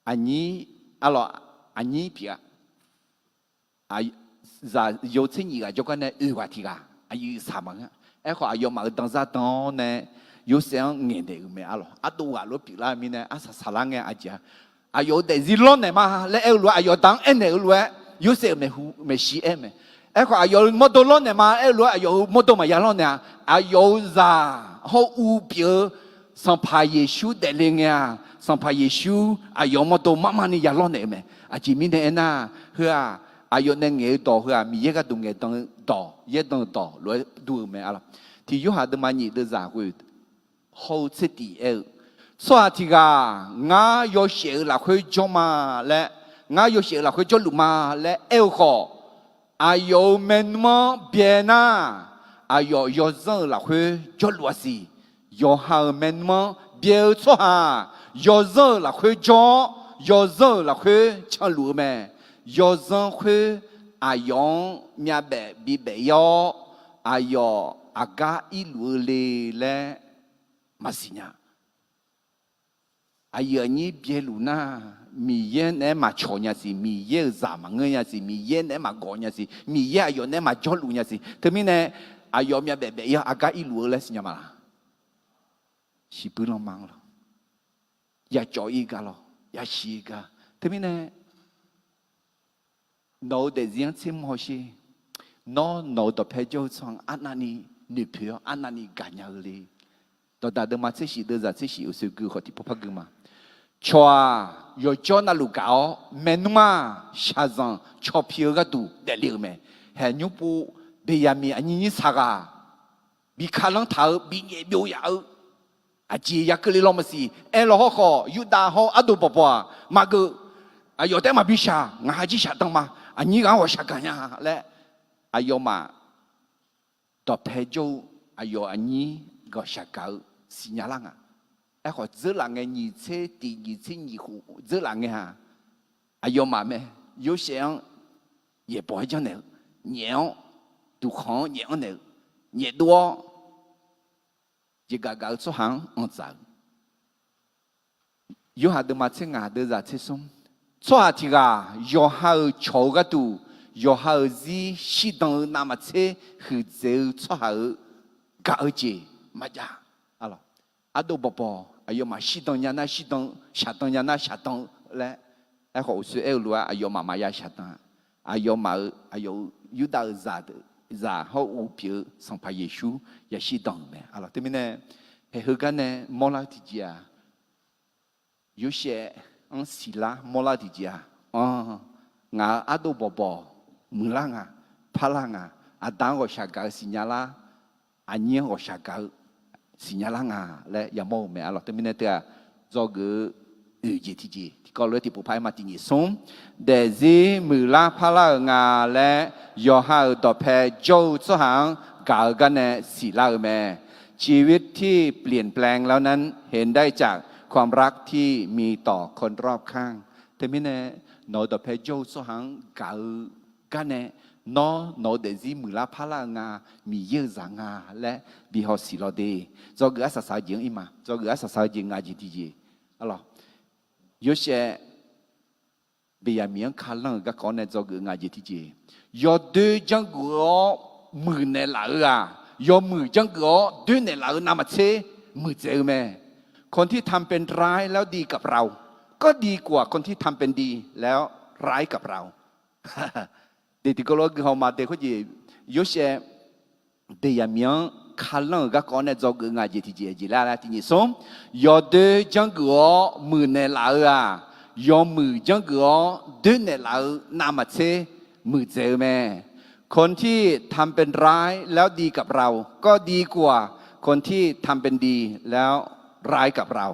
aqnyir, arlawr, aqnyir pyeuf-a. Zaqyo tser nyiq ghaq jawrgar nae oeq ghaq tiq ghaq aqyuif saq maqngeur. Aerkhawf aqyawfmaf-euq danzar dan-awr nae Yorsaev-anr ngaeqnaeq-euq mae arlawr. Ardov ghaq lof-aer pyeuflar-eu mirnae arsaq saqlar ngae aqjeq-a, aqyawf-euq daefzir lawrnaeq ma laer aer-eu lof-aer aqyawf da-anr aernaeq-eu lof-aer Yorsaev-euq maeqhu maeqshi aer-eu mae. Aerkhawf aqyawf-euq mawrdo lawrnaeq ma aer-eu lof-aer aqyawf-euq mawrdo maqya lawrnaeq-a. Aqyawf-euq zaq hawr-eu uv pyeuf-eu Sanqpaq Yeqsur daefle ngae-aq, Sanqpaq Yeqsur aqyawf-euq mawrdo marmarni ya lawrnaeq-eu mae. Aqjeq mirnae aernar, heu-aq, aqyawf nae ngaeq-eu dawq heu-aq Miqyaer gharduq ngaeqdan-eu dawq, yaerdan-eu dawq lof-aer dur-eu mae arlawr. Tiq Yorhaq deuvma nyiq deuvzaq ghoe hawr-eu tser tif aer-eu, tsawrhaq tiq ghaq ngar yawshaef-euq lafkhoer jawr ma laer, ngar yawshaef-euq lafkhoer jawrluf ma laer aer-eu khawf, aqyawf-euq maernmr-anr byae nar, aqyawf yawzanr-euq lafkhoer jawrluf-a siq. Yawqha-euq maernmr-anr byae-eu tsawrhaq, yawzanr-euq lafkhoer jawr-awr, yawzanr-euq lafkhoer canluf-eu mae. Yawzanr khoer aqyawf-anr myavbaef bibaef ir-awr, aqyawf aqgar irluf-eu le laer maqsiq nya. Aqyuif aqnyir byaeluf nar, Miqyaer naeq-aer maqcawq nya siq, Miqyaer-euq zaq maqngeur nya siq, Miqyaer naeq-aer maqgawv nya siq, Miqyaer aqyawf naeq-aer maqjawrluf nya siq. Teumirnae aqyawf myavbaef baef ir-awr aqgar irluf-eu laer siqnya ma laq? Siqbuir lanma-anr lawr, yacawv ir gar lawr, yasiq ir gar. Teumirnae nawq-euq daefzir-anr tser mr hawsher. Nawr nawq-euq dawqpae jawr-eu tsawrhaq-anr arnavni noeqpoeq-awr arnavni gaqnya-eu le. Dawqdaq deuvma tser shif deuvzaq tser shif-euq soeqgui khawf tiqpov par gui ma. Cawq-aq, yawqjawr navluf gaq-awr maernmr-aq, shaqzanq cawq pi-eu gharduq daefle-euq mae. Haeq nymr pov Beqyaqmiq aqnyir nyir saq ghaq bi kalanr taq-eu, bi nyaef byov yaf-eu, aqjeq ya keuvle law maqsiq. Aerlaw hawrkhawf, Yurdav hawr-eu ardov bawqbawq-aq maqgeuf. Aqyawf taef-aer maqbi shaq, ngaq ha jir shaqdan ma. Aqnyir ghaq-anr ghawqshaq gaqnya laer, aqyawfmaf dawqpae jawr-eu aqyawf aqnyir ghawqshaq gaq-eu siqnya lar nga. Aerkhawf, dzeurlaf ngae nyiq tser tiq nyiq tser nyiq khof dzeurlaf ngae-aq, aqyawfmaf mae, Yorsaev-anr yaeqbawq-aer janrnaeq-eu, nyaef-anr, duqkhanq-anr nyaef anrnaeq-eu, nyaef dov-awr jeqgaf gaf-eu tsawrhaq-anr anqdzaq-eu. Yorhaq deuvma tser ngaq deuvzaq tser smr, tsawrhaq tiq ghaq yawqha-euq cawq-eu gharduq, yawqha-euq zir shirdan-eu navmaqtser huiqdzaeq-eu tsawrhaq-euq gaq-eu jeq maqjav. Ardov bawqbawq Aqyawfmaf shirdan nya nar shirdan-eu, shaqdan nya nar shaqdan-eu laer. Aerkhawf uqshoe aer-eu lof-aer aqyawfmaf maqya shaqdan-a. Aqyawfmaf-euq aqyawf-euq Yurdav-euq zaq, zaq hawr-eu pyeuf-eu Sanqpaq Yeqsur yashir dan-euq mae. Teumirnae, haeq heugar nae mawrlar-eu tiqjeq-aq, Yorsaev-anr siqlar mawrlar-eu tiqjeq-aq, anr, ngaq-euq ardov bawqbawq muiqlar nga, parlar nga, aqda-anr ghawqshaq gaq-eu siqnya lar, aqnyir-anr ghawqshaq gaq-eu siqnya lar nga laer yamawr-eu mae. Arlawq teumirnae teu-aq, dzawgeuf-eu oeq jeq tiqjeq tiqkawv lof-aer tiqpov paq-aer ma. Tiqnyif smr, daefzir muiqlar parlar-euq nga laer yawqha-euq dawqpae jawr-eu tsawrhaq-anr gaq-eu gar nae siqlar-eu mae. ชีวิตที่เปลี่ยนแปลงแล้วนั้น เห็นได้จากความรักที่มีต่อคนรอบข้าง Teumirnae, nawq-eu dawqpae jawr-eu tsawrhaq-anr gaq-eu gar nae, nawr nawq-eu daefzir muiqlar parlar-eu nga, Miqyaer-euq zaq nga laer bi haw siq law de. Dzawgeuf arsaq saq-eu jeq-anr ir ma. Dzawgeuf arsaq saq-eu jeq ngaq jeq tiqjeq. Arlawq, Yorsaev Beqyaqmiq-anr kalanr-euq garkawv-awr nae dzawgeuf ngaq jeq tiqjeq. Yawdoer janrgeuf-awr muiqnaeq laf-eu-aq, yawmuiq janrgeuf-awr doernaeq laf-eu navmaqtser muiqdzaeq-eu mae. คนที่ทำเป็นร้ายแล้วดีกับเรา ก็ดีกว่าคนที่ทำเป็นดีแล้วร้ายกับเรา Deq tiqkawv lof-aer guihaw ma de khoerjeq, Yorsaev Beqyaqmiq-anr kalanr-euq garkawv-awr nae dzawgeuf ngaq jeq tiqjeq jeq laer laer. Tiqnyif smr, yawdoer janrgeuf-awr muiqnaeq laf-eu-aq, yawmuiq janrgeuf-awr doernaeq laf-eu navmaqtser muiqdzaeq-eu mae. คนที่ทำเป็นร้ายแล้วดีกับเรา ก็ดีกว่าคนที่ทำเป็นดีแล้วร้ายกับเรา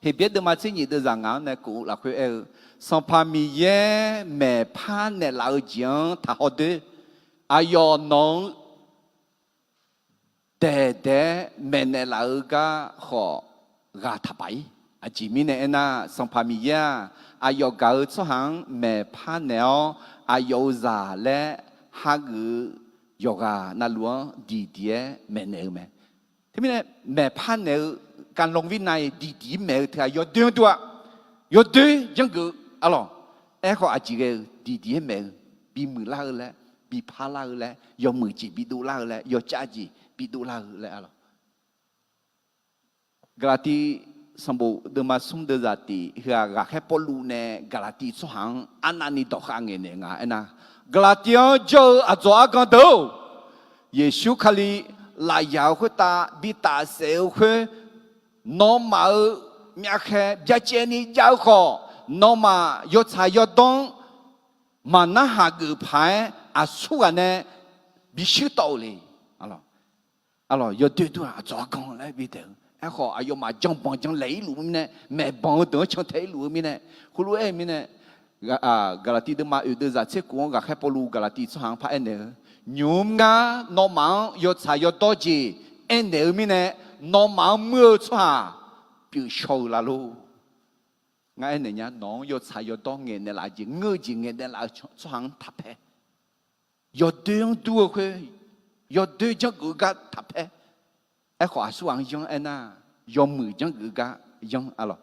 Heqbyaer deuvma tser nyif deuvzaq ngaq-anr nae kof-eu lafkhoer aer-eu, Sanqpaq Miqyaer maeqpar naeqlaf-eu jeq-anr taqhaw doer. Aqyawf nawq-anr daeqdaeq-aer maeqnaeq laf-eu gar khawf ghaq taqpaf-ir. Aqjeq mirnae aernar, Sanqpaq Miqyaer-aq, aqyawf gaq-eu tsawrhaq-anr maeqpar naeq-awr, aqyawf-euq zaq laer hageuf-eu yawqghaq navluf-anr diqdiq-aer maeqnaeq-eu mae. Teumirnae, maeqpar naeq-eu การลงวินัย diqdiq-ir maeq-eu teu-aq yawdoer-anr dur-a. Yawdoer janrgeuf-eu arlawq. Aerkhawf aqjeq ghae-eu diqdiq-aer maeq-eu, bimuiq lar-eu laer, biparlar-eu laer, yawmuiq jeq bidov lar-eu laer, yawcav jeq bidov lar-eu laer arlawq. Gaqlaqtiv sanqbof deuvma smr deuvzaq tiq heu-aq, ghaqkhaer Pawrluv nae Gaqlaqtiv tsawrhaq-anr arnavni dawqkhav ngaeqnaeq nga aernar, Gaqlaqtiv-anr jawr-eu aqdzawq argan deuq-or, Yeqsur Kali lafyaq-eu khoertav bi tafsaef-eu khoer, nawmaf-euq myavkhaeq byacaevni jav-eu khawf, nawmaf yawtsaq yawdawr-anr maqnarhaq geuf paq-aer aqsurghaq nae bishuir tawv-eu le. Arlawq, yawdoer dur-aq aqdzawq argan laer bidaeq-eu. Aerkhawf aqyawfmaf janbanq janlaeq-ir luf-eu mirnae, maeqbanq-eu deuq-anr cantae-ir luf-eu mirnae, heulof-aer-eu mirnae, Gaqlaqtiv deuvma oeq deuvzaq tser kof-anr ghaqkhaer Pawrluv Gaqlaqtiv tsawrhaq-anr par aernaeq-eu, Nymq-mr-aq nawmaf-anr yawtsaq yawdawr jeq aernaeq-eu mirnae, nawmaf-anr muir-eu tsawrhaq pyeufshaw-eu la lor. Ngar aernaeq nya, nawq-anr yawtsaq yawdawr ngaeqnaeq laf-eu jeq, ngeur-eu jeq ngaeqnaeq laf-eu tsawrhaq-anr taqpaer. Yawdoer-anr dur-eu khoer, yawdoer janrgeuf-eu gar taqpaer. Aerkhawf aqsurghaq-anr yanr aernar, yawmuiq janrgeuf-eu gar yanr arlawq.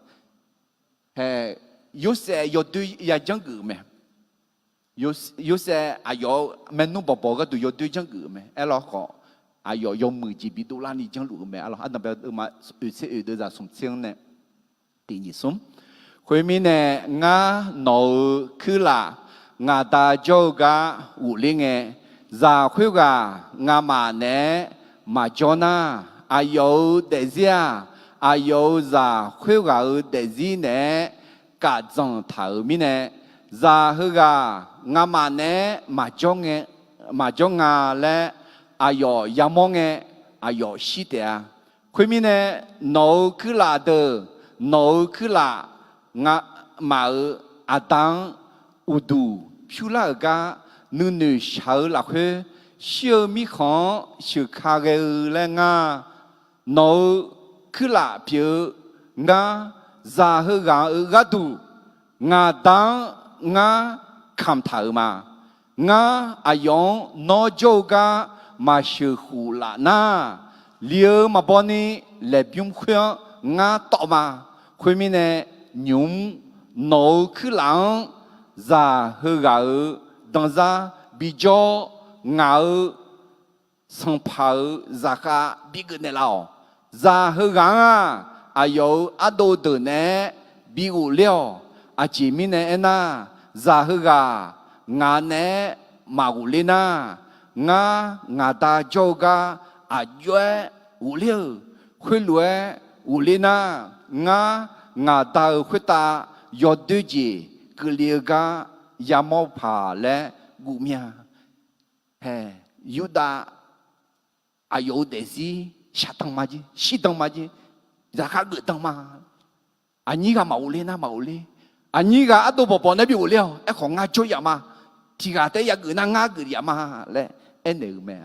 Hae, Yorsaev yawdoer ya janrgeuf-euq mae. Yorsaev aqyawf-euq maernmr bawqbawq gharduq yawdoer janrgeuf-euq mae. Aerlawkhawf, aqyawf yawmuiq jeq bidov larni janrluf-eu mae arlawq. Ardanqbae deuvma oeq tser oeq deuvzaq smq tser-anr nae tiq nyiq smr. Khoermirnae, ngar nawq-euq kuirlaf ngaq Da jawr-eu gar ghofler ngae, zaq khoerghaq ngamaf naeq-aer maqjawr nar, aqyawf-euq daefzir-aq, aqyawf-euq zaq khoerghaq-euq daefzir naeq-aer kaf dzanq taq-euq mirnae, zaq heughaq ngamaf naeq-aer maqjawr nga laer aqyawf yamawr ngae, aqyawf shir taef-a. Khoermirnae, nawq-euq kuirlaf deuq, nawq-euq kuirlaf ngamaf-euq Aqda-anr uqduq pyurlar-euq gar nuinoeq shaq-eu lafkhoer, shir-eu mirkhanq-anr sheuqka ghae-eu laer ngar, nawq-euq kuirlaf pyeuf-eu ngar, zaq heughaq-euq gharduq ngaq Da-anr ngar kamq taq-euq ma. Ngar aqyawf-anr nawr jawr-eu gar maqsheuq khuf laf nar, li-eu maqbaw ni laeqbymr khoer-anr ngar tawv ma. Khoermirnae, nymq-mr nawq-euq kuirlaf-anr zaq heughaq-euq danzar bijawr, ngaq-euq Sanqpaq-euq zaqkhav bigeuf naeqlaf-awq. Zaq heughaq-anr-aq, aqyawf-euq ardov deuq naeq-aer bi ghofler-awq. Aqjeq mirnae aernar, zaq heughaq ngaq naeq-aer maqghofler nar, ngar ngaq Da jawr-eu gar aqjox-aer ghofler-euq. Khoerlof-aer ghofler nar, ngar ngaq Da-euq khoertav yawdoer jeq keuvle-eu gar yamawr paq laer guv mir-a. Hae, Yurdav aqyawf-euq daefzir shaqdan ma jer, shirdan ma jer, zaqkhav geufdan ma. Aqnyir ghaq maqghofler nar maqghofler. Aqnyir ghaq ardov bawqbawq nae bi ghofler-awq. Aerkhawf ngar jawr yaf ma. Tiq ghaq taef-aer yageuf nar ngar geuf yaf ma laer aernaeq-euq mae.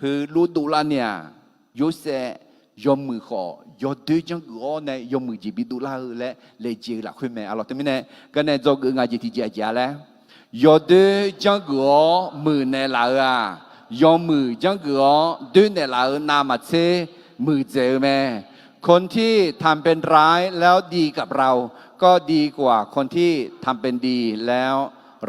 Heu lof dovlar ni-aq, Yorsaev yawmuiq khawf yawdoer janrgeuf-awr nae yawmuiq jeq bi dovlar-eu laer laejae-eu lafkhoer mae. Arlawq teumirnae garnae dzawgeuf-eu ngaq jeq tiqjeq aqjeq-a laer, yawdoer janrgeuf-awr muiqnaeq laf-euq-aq, yawmuiq janrgeuf-awr doernaeq laf-eu navmaqtser muiqdzaeq-eu mae. คนที่ทำเป็นร้ายแล้วดีกับเรา ก็ดีกว่าคนที่ทำเป็นดีแล้ว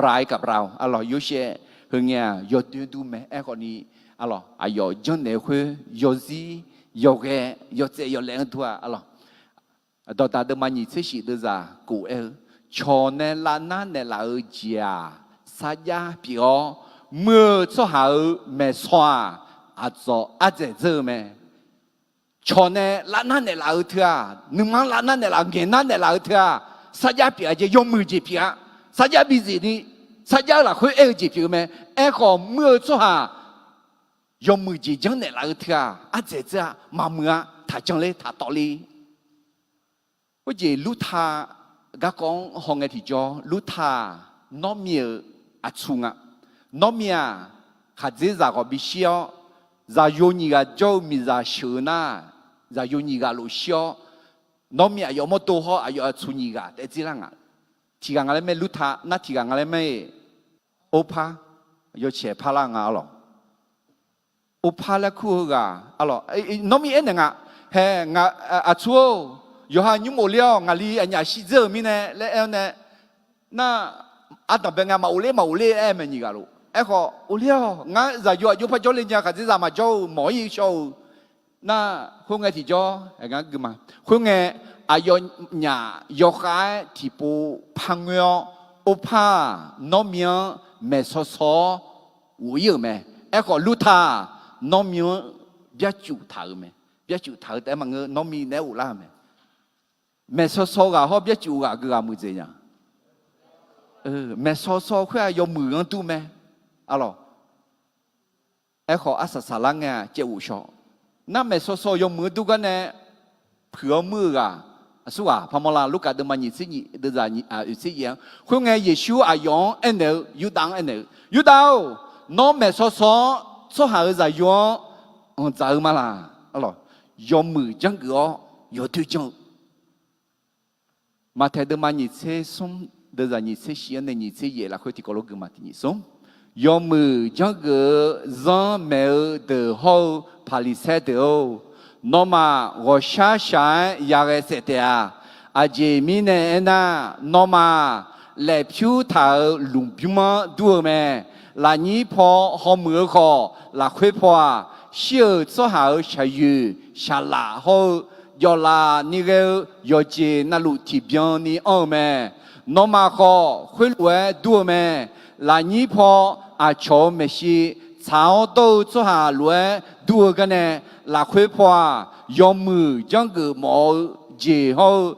ร้ายกับเรา Arlawq Yorsaev heungae-aq yawdoer dur mae. Aerkhawf ni, arlawq aqyawf janrnaeq-eu khoer yawzir yawghae yawtsaev yawlaev-anr dur-a. Arlawq Dawqdaq deuvma nyiq tser shif deuvzaq kof aer-eu, cawq nae lavnar naeqlaf-eu jeq-aq, sarjax pyeuf-awr, muir-eu tsawrhaq-euq maeqsawq-aq, aqdzawq ardzaeq dzeur-eu mae. Cawq nae lavnar naeqlaf-eu teu-aq, nuima-anr lavnar naeqlaf ngaeqnar naeqlaf-eu teu-aq, sarjax pyeuf-a jeq yawmuiq jeq pyeuf-a. Sarjax bizif ni, sarjax-eu lafkhoer aer-eu jeq pyeuf-eu mae. Aerkhawf muir-eu tsawrhaq yawmuiq jeq janrnaeq laf-eu teu-aq, ardzaeq dzeur-a, maqmuiq-a, taqjan ler taqtawv ler. Khoerjeq Lurta garkawv-anr hawngae tiqjawr, Lurta-aq, Nawrmi-euq aqtsu nga. Nawrmi-aq, khaqdzerzaq khawf bishir-awr, zaqyo nyiq ghaq jawr-eu miqzaq sheuq-eu nar, zaqyo nyiq ghaq lof shir-awr, Nawrmi aqyawf mawrdo hawr aqyawf aqtsu nyiq ghaq taef dzerlar nga. Tiq ghaq nga laer mae Lurta nar, tiq ghaq nga laer mae-eq, Orpar, yawcaeq parlar nga arlawq. Orpar laer kur-eu ghaq, arlawq, Nawrmi aernaeq nga, hae, aqtsu-or, yawqha nymr mofler-awr ngaqli aqnyaf shirdzeur-euq mirnae laer aer-awr nae, nar, ardanq bae ngae maqghofler maqghofler aer mae nyiq ghaq lof. Aerkhawf ghofler-awq, ngar zaqyo aqjox par jawrle nya, khaqdzerzaq maqjawr-eu mawq-ir shaw-eu nar, khoerngae tiqjawr, aer ngar guima. Khoerngae, aqyawfnyaf yawkhav-aer tiqpov par ngoer-awr, Orpar-aq, Nawrmi-anr maeqsawsaw-awr ghof-ir-euq mae. Aerkhawf Lurta-aq, Nawrmi-anr byarcuf taq-euq mae. Byarcuf taq-eu taef-aer maqngeur, Nawrmi naeq-aer ghoflar-euq mae. Maeqsawsaw ghaq hawr byarcuf ghaq geughaq muiqdzaeq nya. Maeqsawsaw khoer-aq yawmuiq-anr dur mae. Arlawq, aerkhawf arsaq saqlar ngae-aq caev ghof shaw. Nar maeqsawsaw yawmuiq-anr dur gar nae puiq-awr muir-eu ghaq, aqsurghaq parmawr la. Lurkaf deuvma nyiq tser nyiq deuvzaq oeq tser yaef-anr, khoerngae Yeqsur aqyawf-anr aernaeq-eu, Yurdav-anr aernaeq-eu, Yurdav-or, nawr maeqsawsaw-awr tsawrhaq-euq zaqyo-anr anqdzaq-eu ma laq? Arlawq, yawmuiq janrgeuf-awr yawdoer janr-eu. Maqtaeq deuvma nyiq tser smr deuvzaq nyiq tser shif-anr nae nyiq tser yaef lafkhoer tiqkawv lof guima tiq nyiq smr. Yawmuiq janrgeuf-eu zanr maeq-eu deuq hawr-eu Paqliqsaer deuq-or, nawmaf ghawqshaq shaq-aer yaghae saef taef-a. Aqjeq mirnae aernar, nawmaf laefpyur taq-euq lmqbymr-anr dur-eu mae. Lafnyir paw hawmuiq-eu khawf, lafkhoer paw-aq, shir-euq tsawrhaq-euq shaqyoeq shaqlaf hawr-eu jawvlaf ni ghae-eu yawqjeq navluf tiqbyan ni anr-eu mae. Nawmaf khawf khoerlof-aer dur-eu mae. Lafnyir paw aqcawq-euq maeqshi tsaq-awr dawr-eu tsawrhaq lof-aer dur-eu garnae, lafkhoer paw-aq, yawmuiq janrgeuf mawf-eu jeq hawr-eu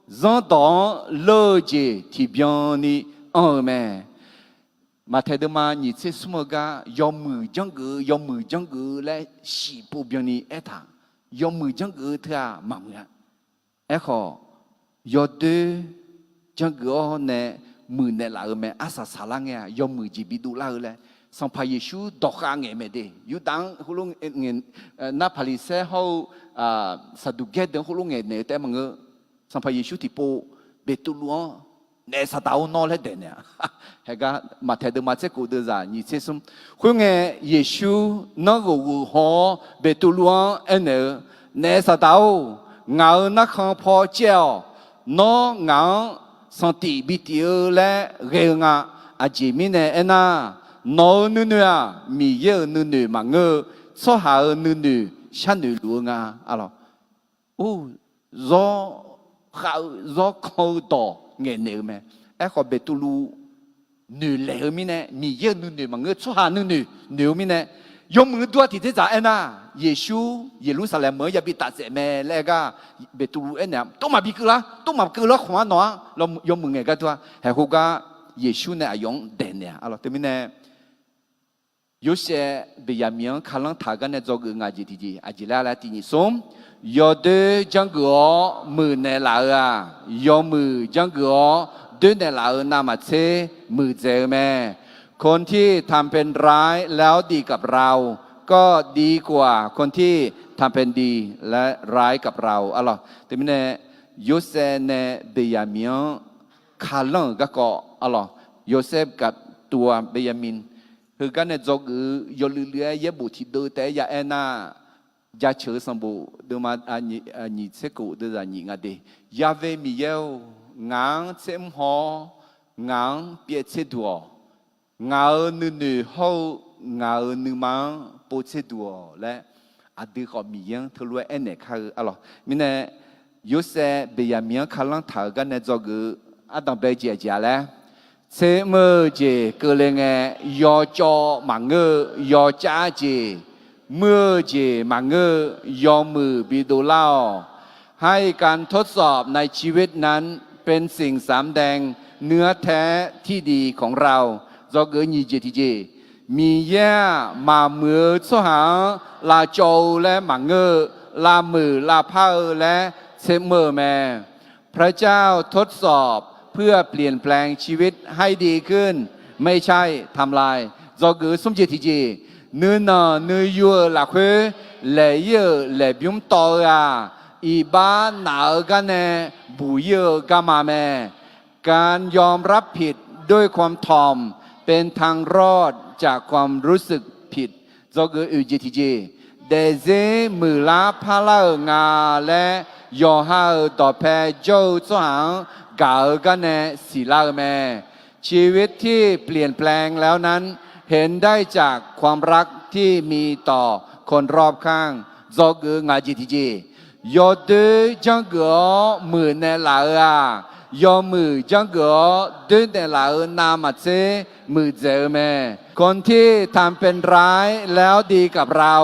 zanrdawq-anr leur-eu jeq tiqbyan ni anr-eu mae. Maqtaeq deuvma nyiq tser smr-eu gar yawmuiq janrgeuf-eu, yawmuiq janrgeuf-eu laer shif pov byanni aertaq, yawmuiq janrgeuf-eu teu-aq maqmuiq-a. Aerkhawf, yawdoer janrgeuf-awr nae muiqnaeq laf-eu mae. Arsaq saqlar ngae-aq yawmuiq jeq bidov lar-eu laer Sanqpaq Yeqsur dawqkhav ngaeq mae de. Yurdav-anr khoerlof ngae, nar Paqliqsaer hawr-eu Saqduqgaer deuq-anr khoerlof ngaeqnaeq-eu taef-aer maqngeur. Sanqpaq Yeqsur tiqpov Beqtuvluv-anr, Naef Saqdaq-or, nawr laer daeqnaeq-a. Haegar Maqtaeq deuvma tser kof deuvzaq nyiq tser smr. Khoerngae, Yeqsur nanrghof ghof haw-awr Beqtuvluv-anr aernaeq-eu, Naef Saqdaq-or, ngaq-euq narkhan paw caev-awq. Nawr ngaq-anr sanqtif bitif-eu laer ghae-eu nga. Aqjeq mirnae aernar, nawq-euq nuinoeq-aq, Miqyaer-euq nuinoeq maqngeur-eu, tsawrhaq-euq nuinoeq sharnoeq luf-eu nga. Alawq, or, zawr khav-eu zawr kan-eu dawq ngaeqnaeq-eu mae. Aerkhawf, Beqtuvluv noeqlaeq-eu mirnae, Miqyaer-euq nuinoeq maqngeur, tsawrhaq nuinoeq noeq-eu mirnae, yawmuiq-eu dur-a tiqdzerdzaq aernar, Yeqsur Yeqlursaqlaeq meuq-anr yabi tafsaef mae laer aer gar, Beqtuvluv aernaeq-a, tov maqbi keuv lar, tov maqkeuv lar khmq-anr nawq-anr, yawmuiq ngaeq gar dur-a. Haeq khoergar Yeqsur nae aqyawf-anr daeqnaeq-a. Arlawq, teumirnae Yorsaev Beqyaqmiq-anr kalanr taq-eu gar nae dzawgeuf ngaq jeq tiqjeq aqjeq laer laer tiq nyiq smr, yawdoer janrgeuf-awr muiqnaeq laf-euq-aq, yawmuiq janrgeuf-awr doernaeq laf-euq navmaqtser muiqdzaeq-eu mae. คนที่ทำเป็นร้ายแล้วดีกับเรา ก็ดีกว่าคนที่ทำเป็นดีและร้ายกับเรา arlawq. Teumirnae Yorsaev nae Beqyaqmiq-anr kalanr-euq garkawv arlawq, Yorsaev กับตัว Beqyaqmiq heugar nae dzawgeuf-eu yawluiv luiv-aer yaerbof tiqdeuv taef-aer ya aernar, Jaceuq-eu sanqbof deuvma nyiq tser kof deuvzaq nyiq nga de. Ya've Miqyaer-or, ngaq-anr tsermr haw-awr, ngaq-anr pyaev tser duq-awq. Ngaq-euq nuinoeq hawr-eu ngaq-euq nuima-anr pov tser duq-awq laer, aqdui khawf Miqyaer-anr teulof-aer aernaeq kar-eu arlawq. Mirnae, Yorsaev Beqyaqmiq-anr kalanr taq-euq gar nae dzawgeuf-eu ardanq bae jeq aqjeq-a laer, tsermr-eu jeq keuvle ngae, yawcawv maqngeur-eu yawcav jeq, muir-eu jeq maqngeur-eu yawmuiq bidov lar-awq. ให้การทดสอบในชีวิตนั้นเป็นสิ่งสำแดงเนื้อแท้ที่ดีของเรา Dzawgeuf nyiq jeq tiqjeq, Miqyaer-aq, maqmuiq-eu tsawrhaq-anr lavcawv-eu laer maqngeur-eu, lavmuiq lavpar-eu laer tsermr-eu mae. พระเจ้าทดสอบเพื่อเปลี่ยนแปลงชีวิตให้ดีขึ้น ไม่ใช่ทำลาย Dzawgeuf smr jeq tiqjeq, nuinanq nuiyu-euq lafkhoer laeq-ir-euq laeqbymr tawv-eu-aq, iqbax naf-eu gar nae buq-ir-eu garma mae. การยอมรับผิดด้วยความถ่อม เป็นทางรอดจากความรู้สึกผิด Dzawgeuf oeq jeq tiqjeq, daefzir muiqlar parlar-euq nga laer yawqha-euq dawqpae jawr-eu tsawrhaq-anr gaq-eu gar nae siqlar-eu mae. ชีวิตที่เปลี่ยนแปลงแล้วนั้น เห็นได้จากความรักที่มีต่อคนรอบข้าง Dzawgeuf ngaq jeq tiqjeq, yawdoer janrgeuf-awr muiqnaeq laf-euq-aq, yawmuiq janrgeuf-awr doernaeq laf-euq navmaqtser muiqdzaeq-eu mae. คนที่ทำเป็นร้ายแล้วดีกับเรา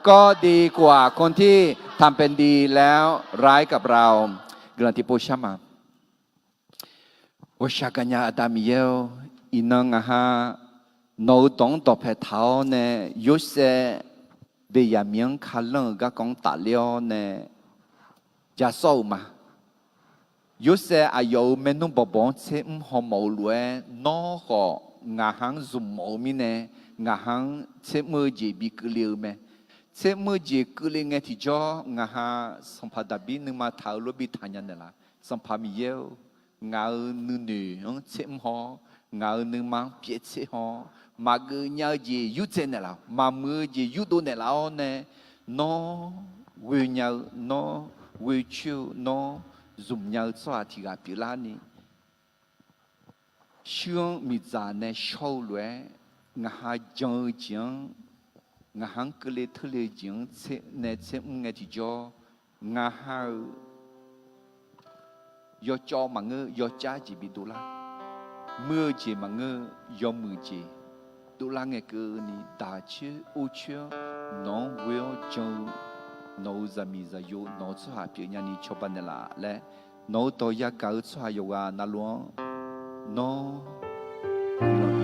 ก็ดีกว่าคนที่ทำเป็นดีแล้วร้ายกับเรา Guiqlanq tiqpov shar ma. Ghawqshaq gaqnya Aqda Miqyaer-or, iqnan ngaq ha nawq-euq dawq-anr dawqpae taq-awr nae, Yorsaev Beqyaqmiq-anr kalanr-euq garkawv-anr tafler-awr nae ja sawr-euq ma. Yorsaev aqyawf-euq maernmr bawqbawq-anr tsermr haw mawf-eu lof-aer, nawr khawf ngaq ha-anr zmq mawf-eu mirnae, ngaq ha-anr tsermr-eu jeq bi keuvle-eu mae. Tsermr-eu jeq keuvle ngae tiqjawr, ngaq ha Sanqpaq Daqbir nuima taq-euq lof bi taqnya naeqlaf. Sanqpaq Miqyaer-or, ngaq-euq nuinoeq-anr tsermr haw-awr, ngaq-euq nuima-anr pyaev tser haw-awr, maqgeuf nya-eu jeq yurdzae naeqlaf, maqmuiq-eu jeq yurdov naeqlaf-awr nae, nawr ghoenya-eu, nawr ghoecoer-eu, nawr zmqnya-eu tsawrhaq tiq ghaq pyeuflarni, shuir-anr miqdzaq nae shawr-eu lof-aer, ngaq ha jan-eu jeq-anr, ngaq ha-anr keuvle teurle-eu jeq-anr nae tsermr ngae tiqjawr, ngaq ha-euq yawcawv maqngeur, yawcar jeq bi dovlar. Muir-eu jeq maqngeur, yawmuiq jeq dovlar ngae keuvni, daq coer or coer-anr nawq-anr ghoe-awr jan-eu nawq-euq zaqmiq zaqyo, nawq-euq tsawrhaq pyeufnya-ni cawba naeqlaf laer, nawq-euq dawq yagaq-eu tsawrhaq yawqghaq navluf-anr nawr guiqlanq